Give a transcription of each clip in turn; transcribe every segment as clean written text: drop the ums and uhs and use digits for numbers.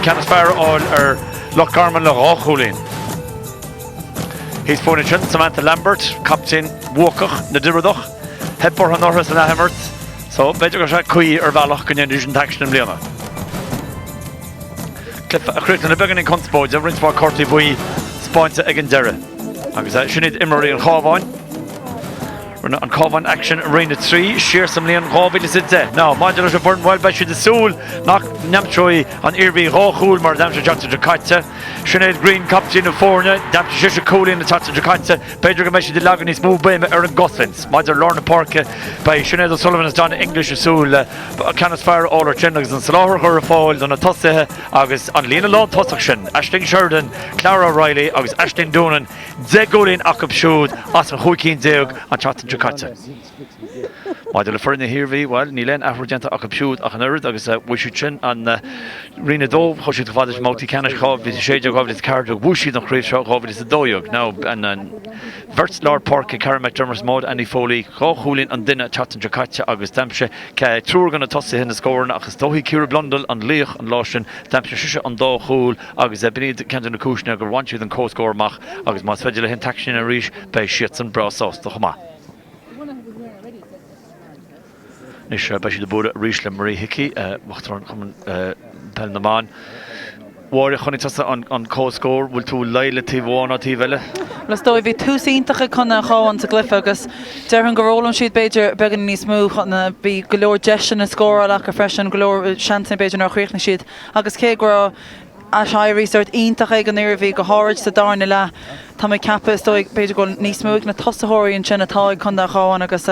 an ceann is fearr a fháil ar Loch Garman le 2 chúilín. Thíos fúinn ansin, Samantha Lambert, captaen buacach na dTiobradach. Theip orthu anuraidh san athimirt, so b'fhéidir go raibh sé cuí ar bhealach go ndéanfaidís an t-aicsean i mbliana. Cluiche a chríochnaigh le beagáinín conspóide, roinnt mhaith cártaí buí spáinte ag an deireadh. Agus sin iad imreoirí an Chabháin. Rinne an Cabhán aicsean i Roinn 3 siar sa mbliain 2010. Now, maidir leis an bhfoireann, bhuel, beidh siad ag súil nach n-aimseoidh an Iarmhí 2 chúl mar a d'aimsigh an tseachtain seo caite. Sinéad Greene, captaen na foirne, d'aimsigh sise cúilín an tseachtain seo caite. B'fhéidir go mbeidh siad ag leagan níos mó béime ar an gcosaint. Maidir le lár na páirce, beidh Sinéad O'Sullivan is Donna English ag súil le ceann is fearr a fháil air sin agus an soláthar a chur ar fáil do na tosaithe agus an líne lántosach sin, Aisling Sheridan, Clara O'Reilly agus Aisling Doonan. 10 gcúilín acu siúd as an 15 cinn an tseachtain seo caite. Maidir le foireann na hIarmhí, bhuel, níl aon athrú déanta acu siúd ach an oiread agus bhuaigh siad sin an Roinn 2, chuaigh siad chomh fada leis na mbabhtaí ceannais 2016, 2014, bhuaigh siad an chraobh seo 2012. Now, an bheirt lár páirce, Karen McDermott is Maud Annie Foley, 2 chúilín an duine an tseachtain seo caite agus d'aimsigh triúr de na tosaithe na scóranna ach is dóichí Ciara Blundell an laoch an lá sin, d'aimsigh sise an dá chúl. Agus b'in iad ceann de na cúiseanna gur bhain siad an comhscór amach agus más féidir leo an t-aicsean a dhéanamh arís beidh siadsan breá sásta chomh maith. Anois beidh siad ag bualadh arís le Marie Hickey, Uachtarán Chumann Peile na mBan. Mháire, chonaic tusa an comhscór, bhfuil tú ag luí le taobh amháin ná taobh eile? Bhuel is dóigh, bhí tús iontach ag Contae an Chabháin sa gcluiche agus déarfainn gur fhoghlaim siad b'fhéidir beagáinín níos mó, bhí go leor deiseanna scórála acu freisin, go leor seansanna b'fhéidir nár chríochnaigh siad. Agus cé go raibh aiséirí sórt iontach ag an Iarmhí, go háirid sa darna leath, tá mé ag ceapadh, is dóigh, b'fhéidir go bhfuil níos mó ag na tosaitheoirí ansin atá ag Contae an Chabháin agus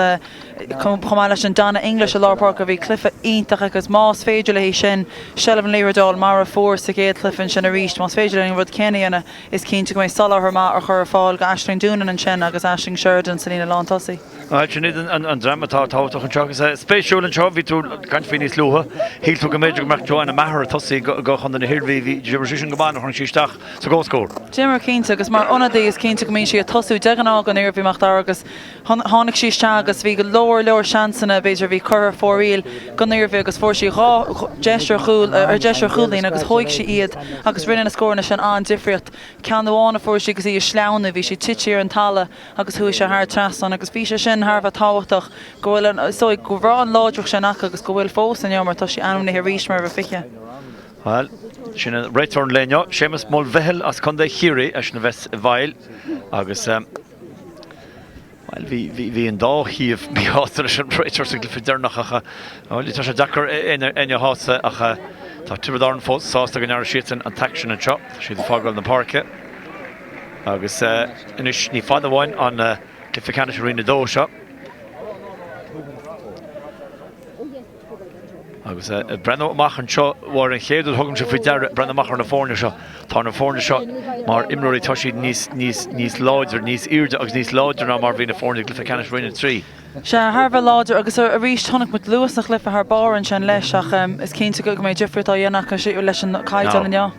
chomh maith leis an Donna English i lár páirce, bhí cluiche iontach aici agus más féidir léi sin seilbh an liathróid a fháil mar a fuair sa gcéad chluiche ansin arís, más féidir léi an rud céanna a dhéanamh, is cinnte go mbeidh soláthar maith á chur ar fáil go Aisling Doonan ansin agus Aisling Sheridan sa líne lántosaigh. Sin iad an dream atá tábhachtach anseo agus spéisiúil anseo, bhí tú ag caint faoi níos luaithe, shíl tú go mb'fhéidir go mbeadh Joanna Maher ag tosaí go Chontae na hIarmhí, bhí, d'imir sí sin go maith nuair a tháinig sí isteach sa gcomhscór. D'imir cinnte agus mar ionadaí is cinnte go mbíonn sí ag tosú de ghnáth don Iarmhí Mac Dara agus tháinig sí isteach agus bhí go leor leor seansanna b'fhéidir a bhí curtha ar fóraoil don Iarmhí agus fuair sí 2 deis ar chúl ar deis ar chúilín agus thóig sí iad agus rinne na scóranna sin an-difríocht. Ceann amháin a fuair sí agus í ag sleamhnú, bhí sí tite ar an talamh agus chuaigh sé thar trasnán agus bhí sé sin thar a bheith tábhachtach go bhfuil an, is dóigh, go raibh an láidreacht sin acu agus go bhfuil fós inniu mar tá sí ainmnithe arís mar uimhir 20. Bhuel, sin an réiteoir an lae inniu, Séamus Mulvihill as Contae Chiarraí, eisean a bheas i bhfeighil agus, bhuel, bhí, bhí, bhí an dá thaobh míshásta leis an réiteoir sa gcluiche deireanach ach, bhuel, tá sé deacair éinne a shásamh ach tá Tiobraid Árann fós sásta go ndearna siadsan an t-aicsean anseo. Tá siad ag fágáil na páirce. Agus anois ní fada uainn an cluiche ceannais i Roinn 2 seo. Agus ag breathnú amach anseo, Mháire, an chéad rud a thugaimse faoi deara, breathnú amach ar na foirne seo. Tá na foirne seo mar imreoirí, tá siad níos, níos, níos láidre, níos airde agus níos láidre ná mar bhí na foirne i gcluiche ceannais Roinn 3. Sea, thar a bheith láidir agus arís chonaic muid luas an chluiche thar barr ansin leis ach is cinnte go mbeidh difríocht á dhéanamh acu leis an caighdeán inniu.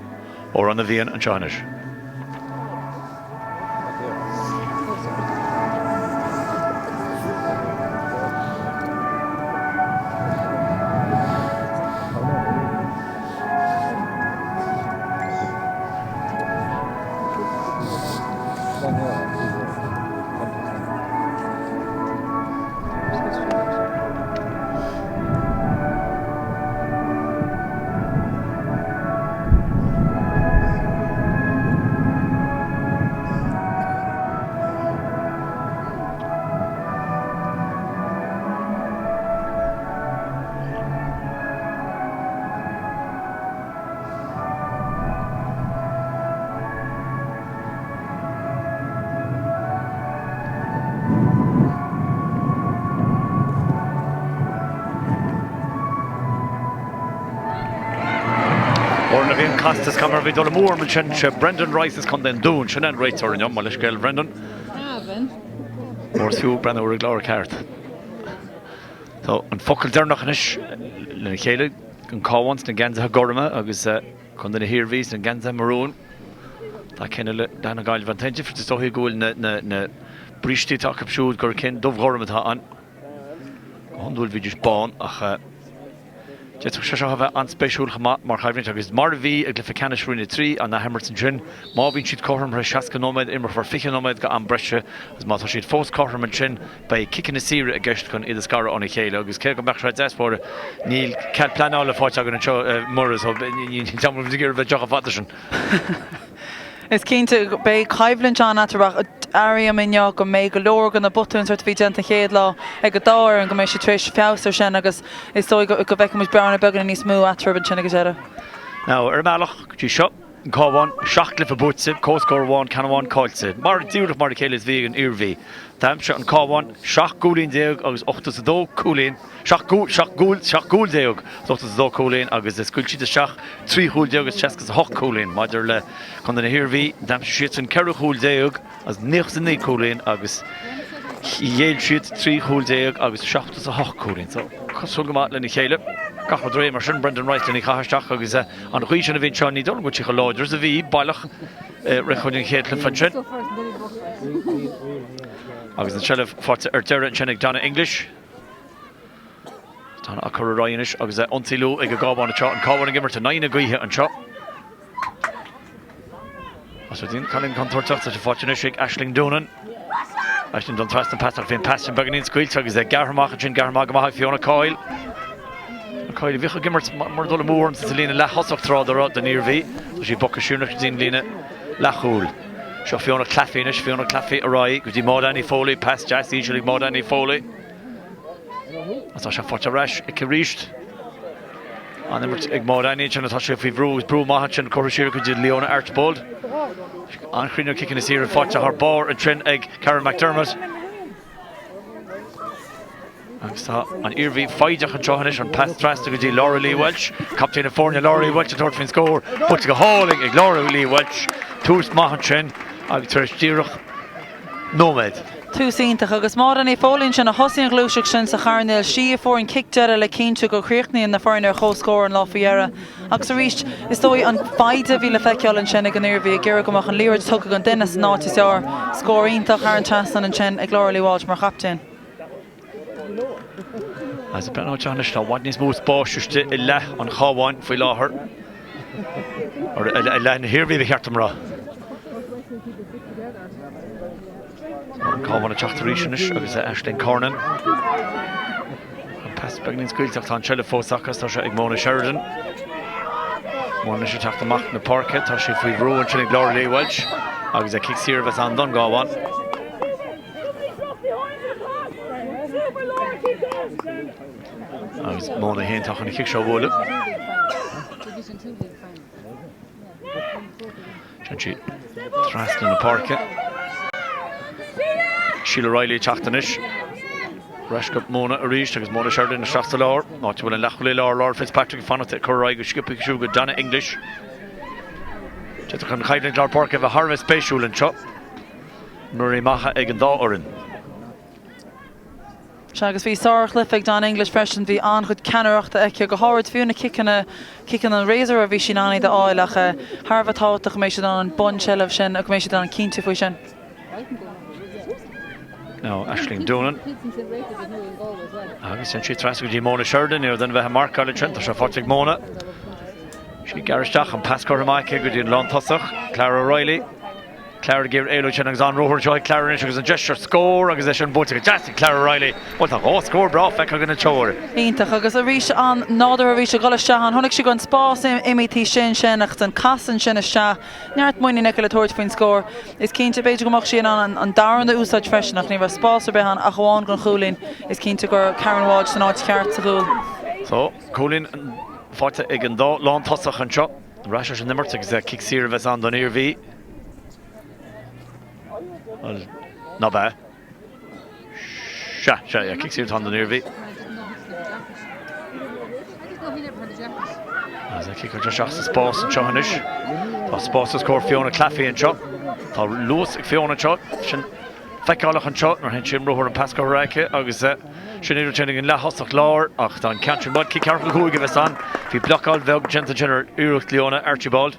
Odhrán na bhFiann anseo anois. Odhrán na bhFiann casta is camera bhí dul amú orm ansin, sé Brendan Rice as Contae an Dúin, sin an réiteoir inniu, mo leithscéal Brendan. Mór is fiú breathnú ar an gclár ceart. Tá an focal deireanach anois lena chéile, an Cabhán sna geansaithe gorma agus Contae na hIarmhí sna geansaithe marún. Tá cinn eile dath na Gaillimhe. An t-aon difríocht is dóichí go bhfuil na brístí atá acu siúd gur cinn dubh-ghorm atá ann. Go hiondúil bhídís bán ach. D'fhéadfadh sé seo a bheith an-spéisiúil chomh maith mar choimhlint agus mar a bhí i gcluiche ceannais Roinn 3, an athimirt ansin, má bhíonn siad cothrom tar éis 60 nóiméad, imreofar 20 nóiméad go am breise agus má tá siad fós cothrom ansin, beidh ciceanna saora i gceist chun iad a scaradh óna chéile agus cé go mbeadh sé deas, Mháire, níl cead pleanála faighte againn anseo, Muire, so ní táimid ag iarraidh bheith chomh fada sin. Is cinnte, beidh coimhlint ann eatarthu ach airím inniu go mbeidh go leor de na botúin sórt a bhí déanta an chéad lá ag an dá fhoireann, go mbeidh siad tar éis feabhas ar sin agus is dóigh go bhfeicfidh muid bearna beagáinín níos mó eatarthu ansin ag an deireadh. Now, ar an mbealach go dtí seo, an Cabhán, 7 gcluiche buaite, comhscór amháin, ceann amháin caillte. Mar, díreach mar a chéile is bhí ag an Iarmhí. D'aimsigh an Cabhán 17 gcúilín agus 82 cúilín. 17 gcúl, 17 gcúl is 82 cúilín agus scaoil siad isteach 13 chúl is 68 cúilín. Maidir le Contae na hIarmhí, d'aimsigh siadsan 14 chúl agus 99 cúilín agus ghéill siad 13 chúl agus 78 cúilín. So, cosúil go maith lena chéile. Gach rud réidh mar sin, Brendan Rice lena chaitheamh isteach agus an ghaoth sin a bhí anseo, ní dóigh liom go bhfuil sí chomh láidir is a bhí, baileach rith chun an chéad chluiche ansin. Agus an tseilbh faighte ar deireadh ansin ag Donna English. Tá á cur ar aghaidh anois agus ionsaí luath ag an gCábhán anseo. An Cabhán ag imirt in aghaidh na gaoithe anseo. As rud cailín contúirteach tá sé faighte anois ag Aisling Doonan. Aisling dul trasna pas ach bhí an pas sin beagáinín scaoilte agus é gearrtha amach ansin gearrtha amach go maith ag Fiona Coyle. Coyle a bhíodh ag imirt mar dul amú orm sa líne leath-thosach tráth dá raibh den Iarmhí. Tá sí bogtha siar anois go dtí an líne leathchúil. Seo Fiona Claffey anois, Fiona Claffey ar aghaidh go dtí Maud Annie Foley, pas deas íseal ag Maud Annie Foley. Tá sé faighte ar ais aici arís. An-imirt ag Maud Annie ansin atá sé faoi bhrú agus brú maith ansin curtha siar go dtí Leona Archibald. An-chruinniú ciceanna saora faighte thar barr ansin ag Karen McDermott. Agus tá an Iarmhí foighdeach anseo anois, an pas trasna go dtí Laura Lee Walsh, captaen na foirne Laura Lee Walsh ag tabhairt faoin scór, buailte go hálainn ag Laura Lee Walsh. Tús maith ansin agus tar éis díreach nóiméad. Tús iontach agus Maud Annie Foley ansin a thosaigh an ghluaiseacht sin sa choirnéal. Sí a fuair an cic deiridh le cinntiú go gcríochnaíonn na foirne ar chomhscór an lá faoi dheireadh. Agus arís, is dóigh an foighde a bhí le feiceáil ansin ag an Iarmhí ag iarraidh go mbeadh an liathróid tugtha don duine san áit is fearr. Scór iontach thar an trasnán ansin ag Laura Lee Walsh mar chaptaen. As an bpleanáil seo anois, tá i bhfad níos mó spáis istigh i leath an Chabháin faoi láthair. Or i leath na hIarmhí, ba cheart dom rá. An Cabhán ag teacht arís anois agus Aisling Cornan. An pas beagáinín scaoilte ach tá an tseilbh fós acu, tá sé ag Mona Sheridan. Mona anois ag teacht amach na páirce, tá sí faoi bhrú ansin ag Laura Lee Walsh agus cic saor a bheas ann don gCabhán. Agus Mona féin atá chun an chic seo a bhualadh. Téann sí trasna na páirce. Sheila Reilly ag teacht anois. Ar ais go Mona arís agus Mona Sheridan isteach sa lár. Áit a bhfuil an leathchúlaí láir Laura Fitzpatrick ag fanacht ag cur ar aghaidh go sciobtha siúd go Donna English. D'fhéadfadh an choimhlint lár páirce a bheith thar a bheith spéisiúil anseo. Imreoirí maithe ag an dá fhoireann. Sea, agus bhí sárchluiche ag Donna English freisin. Bhí an-chuid ceannaireachta aici, go háirid fiú na ciceanna, ciceanna an razor a bhí sí in ann iad a fháil ach thar a bheith tábhachtach go mbeidh siad in ann an bunseilbh sin, go mbeidh siad in ann cinntiú faoi sin. Now, Aisling Doonan. Agus téann sí trasna go dtí Mona Sheridan, ní raibh duine ar bith ag marcáil ansin, tá sé faighte ag Mona. Sí ag gearradh isteach, an pas curtha amach aici go dtí an lántosach, Clara O'Reilly. Clara ag iarraidh éalú ansin agus an-ruathar anseo ag Clara anois agus an deis ar scór agus é sin buailte go deas ag Clara O'Reilly. Bhuel tá dhá scór breá feicthe againn anseo. Iontach agus arís an-nádúrtha arís ag dul isteach ann. Chonaic sí go raibh an spás imithe sin sin agus an casadh ansin isteach. Neart muinín aici le tabhairt faoin scór. Is cinnte b'fhéidir go mbeadh sí in ann an darna a úsáid freisin ach ní raibh spás ar bith ann ach amháin don chúilín. Is cinnte go raibh Karen Walsh san áit cheart sa chúl. So, cúilín faighte ag an dá lántosach anseo. Ar ais leis an imirt agus cic saor a bheas ann don Iarmhí. Bhuel, ná bea? Sea, sea, yeah, cic saor atá ann don Iarmhí. Agus an cic isteach sa spás anseo anois. Tá spás os comhair Fiona Claffey anseo. Tá luas ag Fiona anseo. Sin feiceálach anseo nuair a théann sí an ruathar an pas curtha aici agus sin iarracht sin ag an leath-thosach láir ach tá an ceann sin bhuel cic ceathracha 5 a bheas ann. Bhí blocáil bheag déanta ansin ar iarracht Leona Archibald.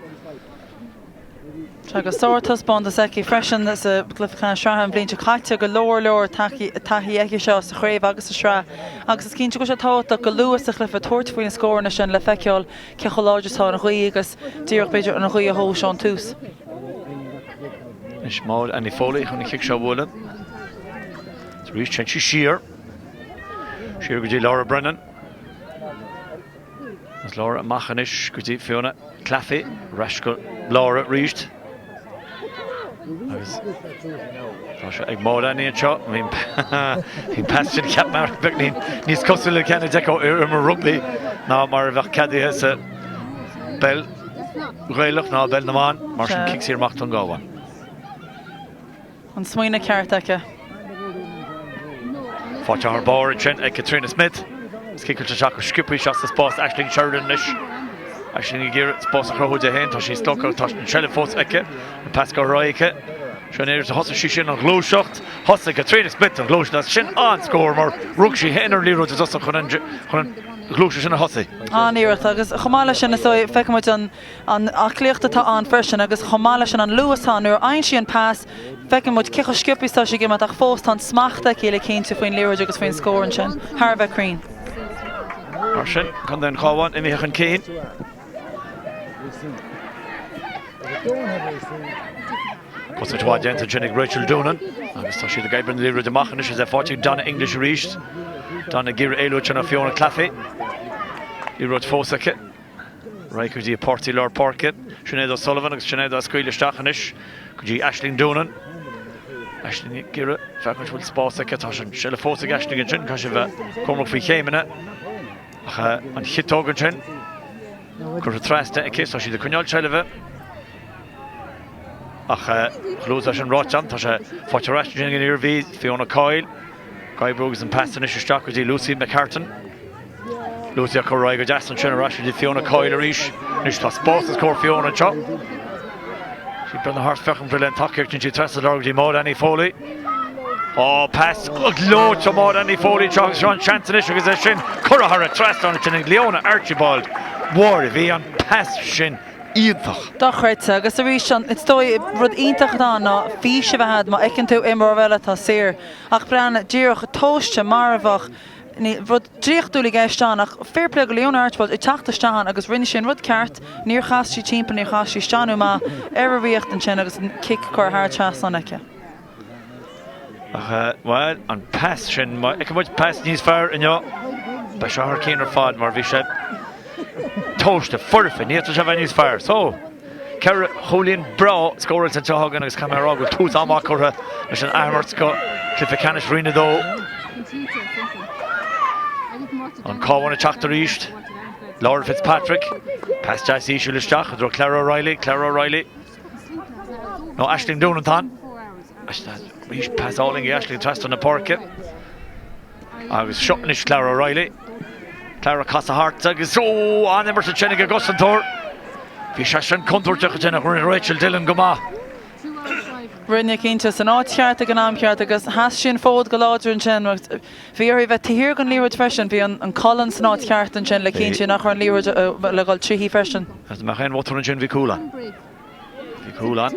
Agus sárthaispeántas aici freisin sa gcluiche ceannais sraithe an bhliain seo caite. Go leor leor taithí aici seo sa chraobh agus sa sraith agus is cinnte go bhfuil sé tábhachtach go luath sa chluiche tabhairt faoi na scóranna sin le feiceáil cé chomh láidir atá an ghaoth agus díreach b'fhéidir an ghaoth a thomhas ón tús. Anois Máire Annie Foley chun an chic seo a bhualadh. Arís téann sí siar. Siar go dtí Laura Brennan. Agus Laura amach anois go dtí Fiona Claffey, ar ais go Laura arís. Agus tá sé ag Máire Annie anseo. Bhí an pas sin cheap mé beagáinín níos cosúil le ceann a d'fheicfeá ar imirt rugbaí ná mar a bheadh ceadaithe sa bpeil Ghaelach ná i bpeil na mban, mar sin cic saor amach don gCabhán. An smaoineamh ceart aici. Faighte thar barr ansin ag Caitríona Smith. Is ciceáilte isteach go sciobtha isteach sa spás Aisling Sheridan anois. Aisling ag iarraidh spás a chruthú di féin. Tá sí slogtha, tá an tseilbh fós aici. An pas curtha ar aghaidh aici. Seo an iarracht a thosaigh sí sin an ghluaiseacht. Thosaigh Caitríona Smith an ghluaiseacht agus sin an-scór mar rug sí féin ar an liathróid i dtosach chun an ghluaiseacht sin a thosaí. An-iarracht agus chomh maith leis sin is dóigh feicfidh muid an an aclaíocht atá ann freisin agus chomh maith leis sin an luas atá ann. Nuair a fhaigheann sí an pas, feiceann muid cé chomh sciobtha is atá sí ag imeacht ach fós tá an smacht aici le cinnte faoin liathróid agus faoin scór ansin. Thar a bheith cruinn. Mar sin, Contae an Chabháin imithe chun cinn. Cosaint mhaith déanta ansin ag Rachel Doonan agus tá siad ag oibriú an liathróid amach anois is é faighte ag Donna English arís. Donna ag iarraidh éalú ansin ó Fiona Claffey. Liathróid fós aici. Ar aghaidh go dtí a páirtí lár páirce, Sinéad O'Sullivan agus Sinéad á scaoileadh isteach anois go dtí Aisling Doonan. Aisling ag iarraidh féachaint bhfuil spás aici. Tá an seilbh fós ag Aisling ansin, caithfidh sí bheith cúramach faoi chéimeanna. Ach an chiotóg ansin curtha trasna aici, tá siad ag coinneáil seilbhe. Ach chomh luath leis an ráite ann, tá sé faighte ar ais ansin ag an Iarmhí, Fiona Coyle. Ag oibriú agus an pas anois isteach go dtí Lucy McCartan. Lucy á cur ar aghaidh go deas ansin ar ais go dtí Fiona Coyle arís. Anois tá spás os comhair Fiona anseo. Sí ag breathnú thart féachaint bhfuil aon tacaíocht ansin trasna lár go dtí Máire Annie Foley. Á pas gleoite Máire Annie Foley anseo agus seo an seans anois agus é sin curtha thar an trasnán ansin ag Leona Archibald. Mháire, bhí an pas sin iontach. Dochreidte. Agus arís, is dóigh, rud iontach atá ann ná fís a bheith agat má fheiceann tú imreoir eile atá saor. Ach breathnaigh, díreach tomhaiste, marfach, níl rud draíochtúil i gceist ann ach fair play go Leona Archibald ag teacht isteach ann agus rinne sí an rud ceart, níor chas sí timpeall, níor chas sí isteach nó amach ar a ríocht ansin agus an cic curtha thar an trasnán aici. Ach, bhuel, an pas sin, má fheiceann muid pas níos fearr inniu, beidh seo thar cionn ar fad mar bhí sé tomhaiste, foirfe, ní fhéadfadh sé a bheith níos fearr. So, 4 chúilín breá scóráilte anseo againn agus caithfidh mé a rá go bhfuil tús an-mhaith curtha leis an athimirt go cluiche ceannais Roinn 2. An Cabhán ag teacht arís. Laura Fitzpatrick. Pas deas íseal isteach i dtreo Clara O'Reilly. Clara O'Reilly. Nó Aisling Doonan atá ann. Arís pas álainn ag Aisling trasna na páirce. Agus seo anois Clara O'Reilly. Clara casadh thart agus ó, an-imirt ansin ag an gcosantóir. Bhí sé sin contúirteach ansin ach rinne Rachel Dillon go maith. Rinne cinnte, san áit cheart ag an am ceart agus sheas sí an fód go láidir ansin. Bhí uirthi bheith taobh thiar den liathróid freisin. Bhí an colainn san áit cheart ansin le cinntiú nach raibh an liathróid le dhul tríthi freisin. Dá mbeadh aon bhotún ansin bhí cúl ann. Bhí cúl ann.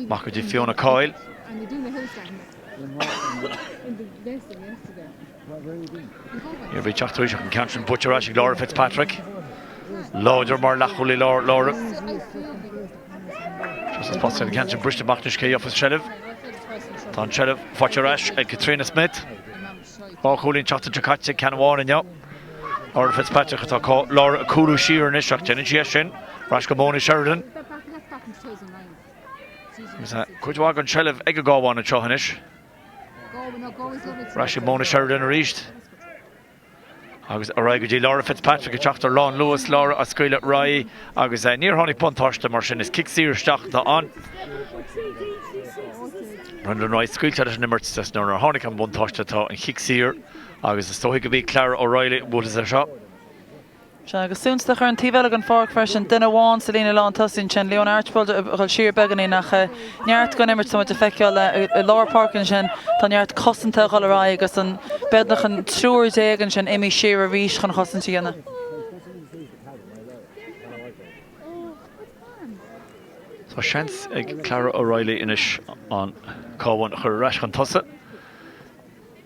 Amach go dtí Fiona Coyle. Iarmhí teacht arís ach an ceann sin buaite ar ais ag Laura Fitzpatrick. Láidir mar leathchúlaí láir Laura. Just as an ceann sin briste amach anois cé gheofas seilbh. Tá an tseilbh faighte ar ais ag Caitríona Smith. Dhá chúilín an tseachtain seo caite, ceann amháin inniu. Laura Fitzpatrick atá Laura ag cúlú siar anois ach déanann sí é sin. Ar ais go Mona Sheridan. Agus cuid mhaith den tseilbh ag an gCabhán anseo anois. Ar ais ag Mona Sheridan arís. Agus ar aghaidh go dtí Laura Fitzpatrick ag teacht ar lánluas, Laura á scaoileadh ar aghaidh agus níor tháinig buntáiste mar sin. Is cic saor isteach atá ann. Brendan Rice scaoilte leis an imirt is nuair a tháinig an buntáiste tá an chic saor agus is dóigh go b'í Clara O'Reilly a bhuailfeas é seo. Sea, agus suntasach ar an taobh eile den pháirc freisin, duine amháin sa líne lántosaigh ansin, Leona Archibald ag dul siar beagáinín ach neart den imirt tá muid ag feiceáil i lár páirce ansin, tá neart cosanta ag dul ar aghaidh agus an beagnach an triúr déag ansin imithe siar arís chun chosaint a dhéanamh. Tá seans ag Clara O'Reilly anois an Cabhán a chur ar ais chun tosaigh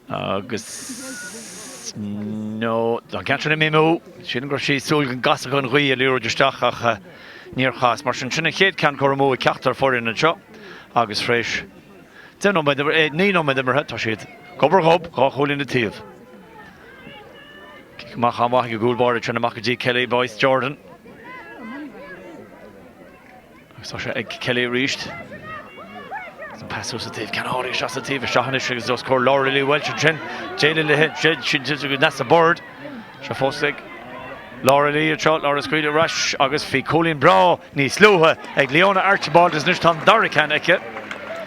agus nó tá an ceann sin imithe amú. Sílim go raibh sí ag súil go gcasfadh an ghaoth an liathróid isteach ach níor chas. Mar sin, sin an chéad ceann curtha amú ag ceachtar foireann anseo agus tar éis 10 nóiméad, 9 nóiméad imeartha, tá siad gob ar ghob, dhá chúilín an taobh. Cic amach an-mhaith ag an gcúl báire ansin amach go dtí Kelly Boyce Jordan. Agus tá sé ag Kelly arís. Agus an pas suas sa taobh, ceann álainn isteach sa taobh isteach anois agus os comhair Laura Lee Walsh ansin. D'éalaigh léi, sin go Neasa Bird. Sé fós ag Laura Lee anseo, Laura scaoileadh ar ais agus bhí cúilín breá níos luaithe ag Leona Archibald agus anois tá an dara ceann aici.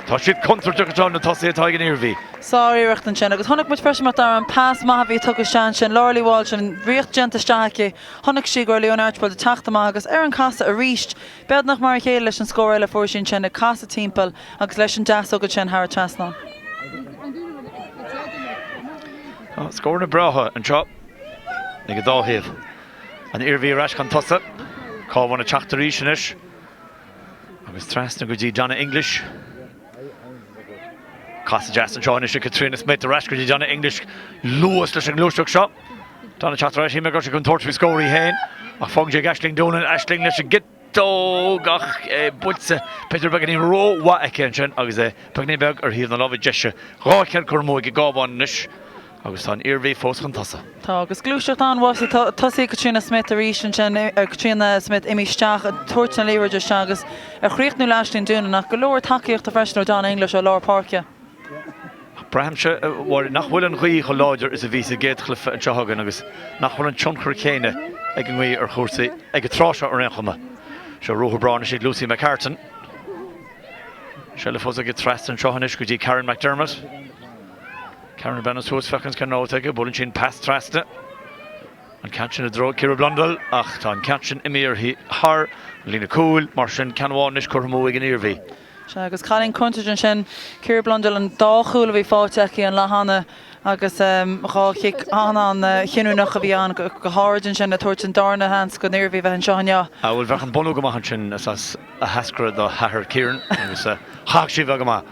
Tá siad contúirteach anseo na tosaithe atá ag an Iarmhí. Sár-iarracht ansin agus chonaic muid freisin Mac Dara an pas maith a bhí tugtha isteach ansin, Laura Lee Walsh an riocht déanta isteach aici. Chonaic sí go raibh Leona Archibald ag teacht amach agus ar an casadh arís, beagnach mar a chéile leis an scór eile a fuair sí ansin, ag casadh timpeall agus leis an deasóg ansin thar an trasnán. Tá scóranna breátha anseo ag an dá thaobh. An Iarmhí ar ais chun tosaigh. Cabhán ag teacht arís anois agus trasna go dtí Donna English. Casadh deas anseo anois ag Caitríona Smith ar ais go dtí Donna English. Luas leis an ngluaiseacht seo. Donna ag teacht ar ais, shíl mé go raibh sí chun tabhairt faoi scór í féin ach fágann sé ag Aisling Doonan. Aisling leis an gciotóg ach é buailte b'fhéidir beagáinín rómhaith aici ansin agus é beagáinín beag ar thaobh na láimhe deise. Dhá cheann curtha amú ag an gCábhán anois. Agus tá an Iarmhí fós chun tosaigh. Tá, agus gluaiseacht an-mhaith tosaigh Caitríona Smith arís ansin, Caitríona Smith imithe isteach, ag tabhairt na liathróide isteach agus ag críochnú le Aisling Doonan ach go leor tacaíochta freisin ó Donna English ó lár páirce. Braithimse, a Mháire, nach bhfuil an ghaoth chomh láidir is a bhí sa gcéad chluiche anseo againn agus nach bhfuil an tionchar céanna ag an ngaoth ar chúrsaí ag an tráth seo ar aon chuma. Seo ruathar breá anois ag Lucy McCartan. Seilbh fós aici trasna anseo anois go dtí Karen McDermott. Karen ag breathnú suas, féachaint cén rogha atá aici, buaileann sí an pas trasna an ceann sin i dtreo Ciara Blundell ach tá an ceann sin imithe thar an líne cúil, mar sin ceann amháin anois curtha amú ag an Iarmhí. Sea, agus cailín contúirteach ansin, Ciara Blundell, an dá chúl a bhí faighte aici an lá cheana agus dhá chic an-chinniúnach a bhí ann, go háirid ansin ag tabhairt an darna sheans don Iarmhí a bheith anseo inniu. Bhuel, bheadh an bunú go maith ansin as a heascra dá hathair Kieran agus chaithfeadh sí a bheith go maith.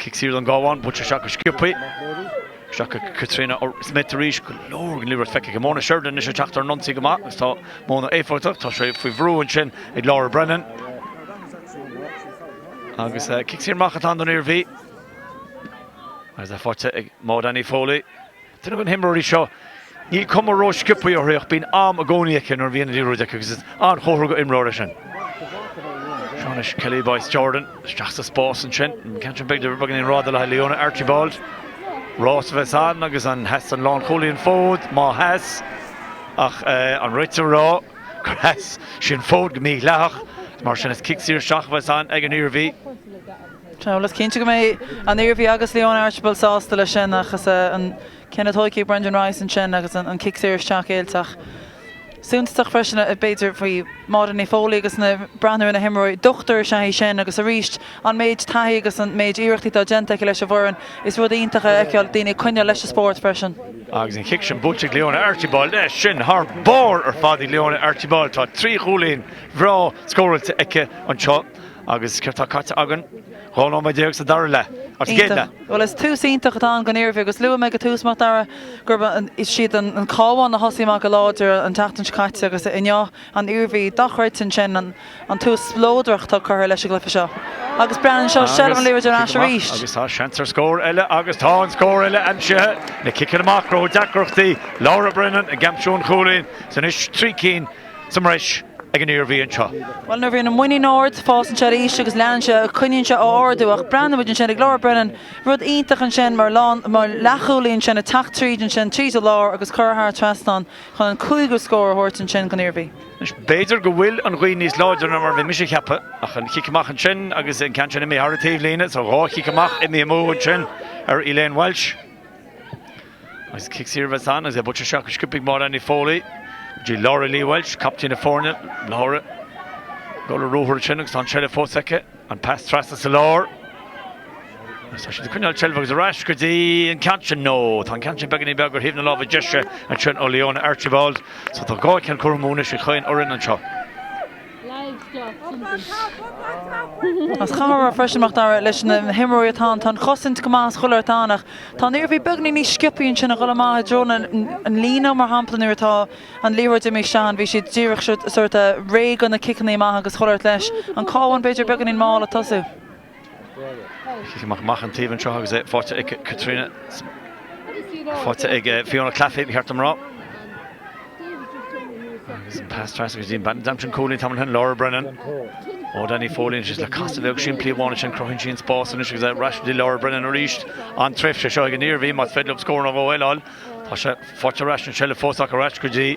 Cic saor don gCabhán, buailte isteach go sciobtha. Isteach go Caitríona Smith arís, go leor den liathróid feicthe aici. Mona Sheridan anois ag teacht ar an ionsaí go maith agus tá Mona éifeachtach. Tá sé faoi bhrú ansin ag Laura Brennan. Agus cic saor amach atá ann don Iarmhí. Agus é faighte ag Maud Annie Foley. Duine de na himreoirí seo, níl cuma ró-sciobtha uirthi ach bíonn am i gcónaí aici nuair a bhíonn an liathróid aici agus is an-chomhartha go imreoir é sin. Seo anois Kelly Boyce Jordan isteach sa spás ansin. An ceann sin b'fhéidir beagáinín rófhada le haghaidh Leona Archibald. Rás a bheas ann agus an sheas an lánchúlaí an fód? Má sheas, ach an réiteoir a rá gur sheas sí an fód go mídhleathach, mar sin is cic saor isteach a bheas ann ag an Iarmhí. Bhuel, is cinnte go mbeidh an Iarmhí agus Leona Archibald sásta leis sin ach is an cinneadh tógtha ag Brendan Rice ansin agus an cic saor isteach géillte ach suntasach freisin b'fhéidir faoi Maud Annie Foley agus na breathnú ar na himreoirí. Dochtúir is ea í sin agus arís an méid taithí agus an méid iarrachtaí atá déanta aici leis an bhfoireann, is rud iontach a fheiceáil daoine ag coinneáil leis an spórt freisin. Agus an chic sin buailte ag Leona Archibald, é sin thar barr ar fad ag Leona Archibald. Tá trí chúilín bhreá scóráilte aici anseo. Agus céard tá caite againn? 12 nóiméad sa dara leath, or sa gcéad leath. Bhuel, is tús iontach atá ann don Iarmhí agus luaigh mé ag an tús, Mac Dara, gurb siad an Cabhán a thosaigh amach go láidir an tseachtain seo caite agus inniu an Iarmhí dochreidte ansin an tús spleodrach atá curtha leis an gcluiche seo. Agus breathnaigh anseo, seilbh an liathróid ar ais arís. Agus tá seans ar scór eile agus tá an scór eile aimsithe. Na ciceanna amach, ag cruthú deacrachtaí. Laura Brennan ag aimsiú an chúilín. Is anois trí cinn. sa mbreis ag an Iarmhí anseo. Bhuel, nuair a bhíonn an muinín ard, fásann sé arís agus leanann sé, coinníonn sé á ardú. Ach breathnaíonn muid ansin ag Laura Brennan, rud iontach ansin mar lán, mar leathchúlaí ansin ag teacht tríd ansin, tríd an lár agus curtha thar trasnán chun an cúigiú scór a thabhairt ansin don Iarmhí. Anois, b'fhéidir go bhfuil an ghaoth níos láidre ná mar a bhí mise a cheapadh, ach an chic amach ansin agus an ceann sin imithe thar an taobhlíne, so dhá chic amach imithe amú ansin ar Elaine Walsh. Agus cic saor a bheas ann agus é buailte isteach go sciobtha ag Maud Annie Foley go dtí Laura Lee Walsh, captaen na foirne. Laura ag dul ar ruathar ansin agus tá an tseilbh fós aici. An pas trasna sa lár. Tá siad ag coinneáil seilbh agus ar ais go dtí an ceann sin. No, tá an ceann sin beagáinín beag ar thaobh na láimhe deise ansin ó Leona Archibald. So tá 2 cheann curtha amú anois ag chaon fhoireann anseo. Is caithfidh a rá freisin, Mac Dara, leis na himreoirí atá ann, tá an chosaint go maith is chuile shórt ann ach tá an Iarmhí beagáinín níos sciobthaí ansin a dhul amach i dtreo an líne mar shampla nuair atá an liathróid imithe isteach ann bhí siad díreach sórt réidh do na ciceanna amach agus chuile shórt leis an Cabhán b'fhéidir beagáinín mall ag tosú. Cic amach amach an taobh anseo agus é faighte ag Caitríona, faighte ag Fiona Claffey, ba cheart dom rá. Agus an pas trasna go dtí an bean d'aimsigh an cúilín tamall ó shin, Laura Brennan. Ó Danny Foley anois le casadh bheag simplí amháin ansin cruthaíonn sí an spás anois agus ar ais go dtí Laura Brennan arís. An tréimhse seo ag an Iarmhí más féidir leo scór nó dhó eile a fháil. Tá sé faighte ar ais an seilbh fós acu ar ais go dtí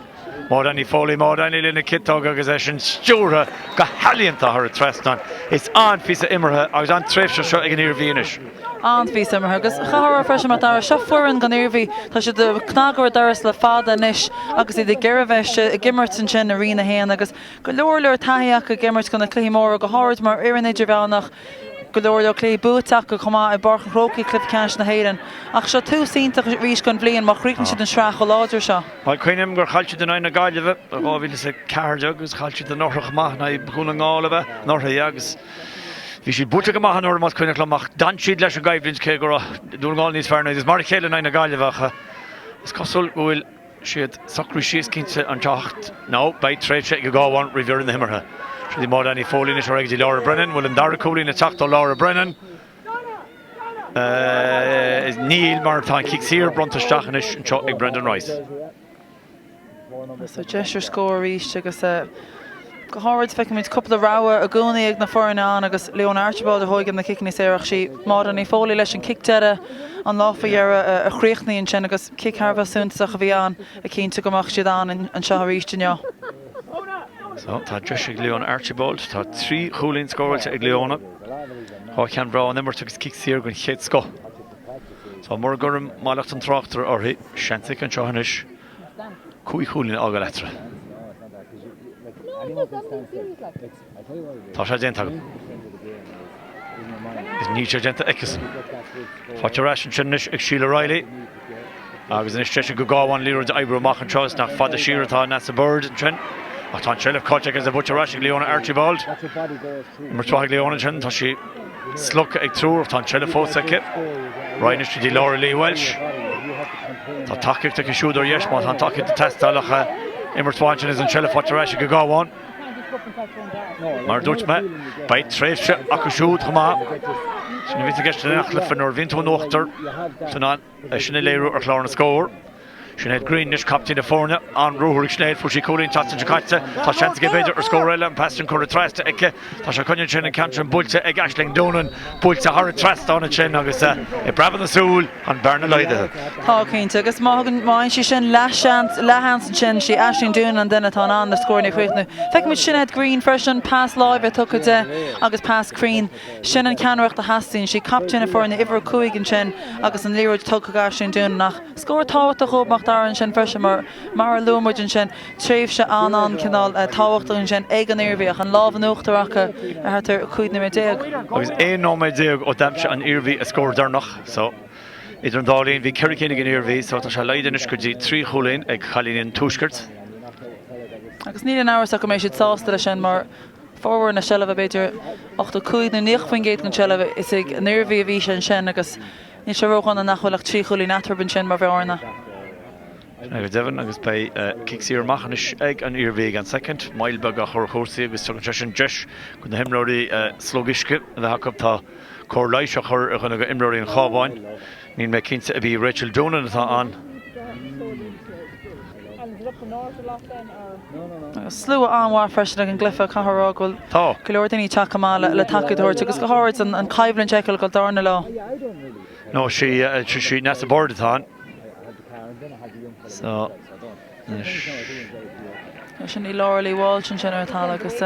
Máire Annie Foley, Máire Annie lena ciotóg agus é sin stiúrtha go healaíonta thar an trasnán. Is an-phíosa imeartha agus an-tréimhse seo ag an Iarmhí anois. An-phíosa imeartha agus caithfidh a rá freisin Mac Dara, seo foireann den Iarmhí, tá siad ag cnagadh ar doras le fada anois agus iad ag iarraidh bheith ag imirt ansin i Roinn 1 agus go leor leor taithí acu ag imirt do na cluichí móra go háirid mar fhoireann idirmheánach. Go leor leor cluichí buaite acu chomh maith i bPáirc an Chrócaigh, Cluiche Ceannais na hÉireann. Ach seo tús iontach arís don bhliain má chríochnaíonn siad an sraith chomh láidir seo. Bhuel, cuimhním gur chaill siad in aghaidh na Gaillimhe i 2014 agus chaill siad anuraidh chomh maith in aghaidh Dhún na nGall, ab ea? Anuraidh, yeah, agus bhí siad buailte go maith anuraidh más cuimhneach liom ach d'fhan siad leis an gcoimhlint cé go raibh Dún na nGall níos fearr ná iad. Is mar a chéile in aghaidh na Gaillimhe ach is cosúil go bhfuil siad socraithe síos cinnte an teacht nó beidh tréimhse ag an gCabhán roimh dheireadh na himeartha. Seo í Máire Annie Foley anois ar aghaidh go dtí Laura Brennan. Bhfuil an dara cúilín ag teacht ó Laura Brennan? Níl mar tá an cic saor bronnta isteach anois anseo ag Brendan Rice. So deis ar scór arís agus go háirid feicimid cúpla rogha i gcónaí ag na foirne ann agus Leona Archibald a thóigeann na ciceanna saora ach sí Máire Annie Foley leis an cic deireadh an lá faoi dheireadh a chríochnaigh ansin agus cic thar a bheith suntasach a bhí ann a chinntigh go mbeadh siad ann anseo arís inniu. So, tá deis ag Leona Archibald. Tá 3 chúilín scóráilte ag Leona. 2 cheann breá ón imirt agus cic saor den chéad scoth. So, mura gcuirim mallacht an tráchtaire uirthi, seans aici anseo anois. 5 chúilín a fhágáil eatarthu. Tá sé déanta agam. Is níl sé déanta aici-san. Faighte ar ais ansin anois ag Sheila Reilly. Agus anois deis ag an gCabhán liathróid a oibriú amach anseo. Is nach fada siar atá Neasa Bird ansin. Ach tá an tseilbh caillte aici agus buaite ar ais ag Leona Archibald. Imirt mhaith ag Leona ansin. Tá sí slogtha ag triúr ach tá an tseilbh fós aici. Ar aghaidh anois go dtí Laura Lee Walsh. Tá tacaíocht aici siúd ar dheis má tá an tacaíocht ag teastáil ach imirt mhaith ansin is an tseilbh faighte ar ais ag an gCabhán. Mar a dúirt mé, beidh tréimhse acu siúd chomh maith. Sin a bhíonns i gceist i ngach cluiche nuair a bhíonn tú in uachtar, san é sin a léiriú ar chlár na scór. Sinéad Greene anois, captaen na foirne, an-ruathar ag Sinéad, fuair sí cúilín an tseachtain seo caite. Tá seans aici b'fhéidir ar scór eile, an pas sin curtha trasna aici. Tá sé coinnithe ansin, an ceann sin buailte ag Aisling Doonan, buailte thar an trasnán ansin agus i bpreabadh na súl, an bhearna laghdaithe. Tá, cinnte, agus má thugann, má fhaigheann sí sin leathsheans, leathsheans ansin, sí Aisling Doonan an duine atá in ann na scóranna a chríochnú. Feicimid Sinéad Greene freisin, pas láimhe tugtha di agus pas cruinn. Sin an ceannaireacht a theastaíonn. Sí captaen na foirne, uimhir 5 ansin agus an liathróid tugtha go Aisling Doonan ach scór tábhachtach dhóibh Mac Dara ansin freisin mar, mar a luaigh muid ansin, tréimhse an-an-cineál tábhachtach ansin ag an Iarmhí ach an lámh in uachtar acu ar thart ar 15 nóiméad. Agus 11 nóiméad ó d'aimsigh an Iarmhí a scór deireanach so idir an dá linn bhí ceithre cinn ag an Iarmhí so tá sé laghdaithe anois go dtí trí chúilín ag cailíní an Tuaiscirt. Agus níl aon amhras ach go mbeidh siad sásta leis sin mar formhór na seilbhe, b'fhéidir 85 nó 90% den tseilbh, is ag an Iarmhí a bhí sé ansin agus níl sé ródhona nach bhfuil ach 3 chúilín eatarthu ansin mar bhearna. Sin é go deimhin agus beidh cic saor amach anois ag an Iarmhí i gceann soicind. Moill beag á chur ar chúrsaí agus tugann sé sin deis do na himreoirí slog uisce a bheith acu. Tá cóir leighis á chur ar dhuine d'imreoirí an Chabháin. Níl mé cinnte ab í Rachel Doonan atá ann. Slua an-mhaith freisin ag an gcluiche, caithfidh a rá go bhfuil go leor daoine ag teacht chomh maith le tacaíocht a thabhairt agus go háirid an choimhlint a fheiceáil ag dul darna lá. No, sí sí Neasa Bird atá ann. So, anois. Sin í Laura Lee Walsh ansin ar an talamh agus.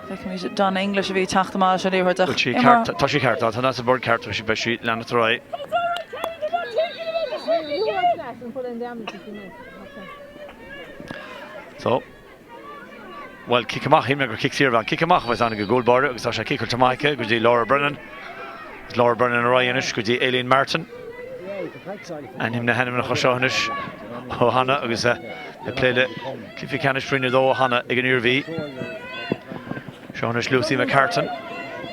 Feicimid Donna English a bhí ag teacht amach leis an liathróid ach Bhfuil sí ceart? Tá sí ceart. Tá Neasa Bird ceart. Beidh sí leanacht ar aghaidh. So. Bhuel, cic amach, shíl mé gur cic saor a bhí ann. Cic amach a bheas ann ag an gcúl báire agus tá sé ciceáilte amach aici go dtí Laura Brennan. Agus Laura Brennan ar aghaidh anois go dtí Aileen Martin. Aithním na hainmneacha seo anois ó cheana agus ag plé le cluiche ceannais Roinn 2 cheana ag an Iarmhí. Seo anois Lucy McCartan.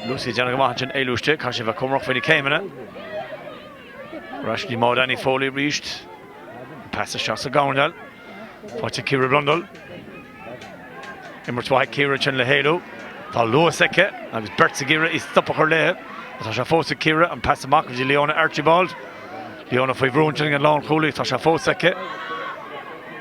Lucy ag déanamh go maith ansin, éalú istigh, caithfidh sí a bheith cúramach faoi na céimeanna. Ar ais go dtí Maud Annie Foley arís. Pas isteach sa gcoirnéal. Faighte ag Ciara Blundell. Imirt mhaith ag Ciara ansin le héalú. Tá luas aici agus beirt ag iarraidh í stop a chur léi. Tá sé fós ag Ciara, an pas amach go dtí Leona Archibald. Leona faoi bhrú ansin ag an lánchúlaí, tá sé fós aici.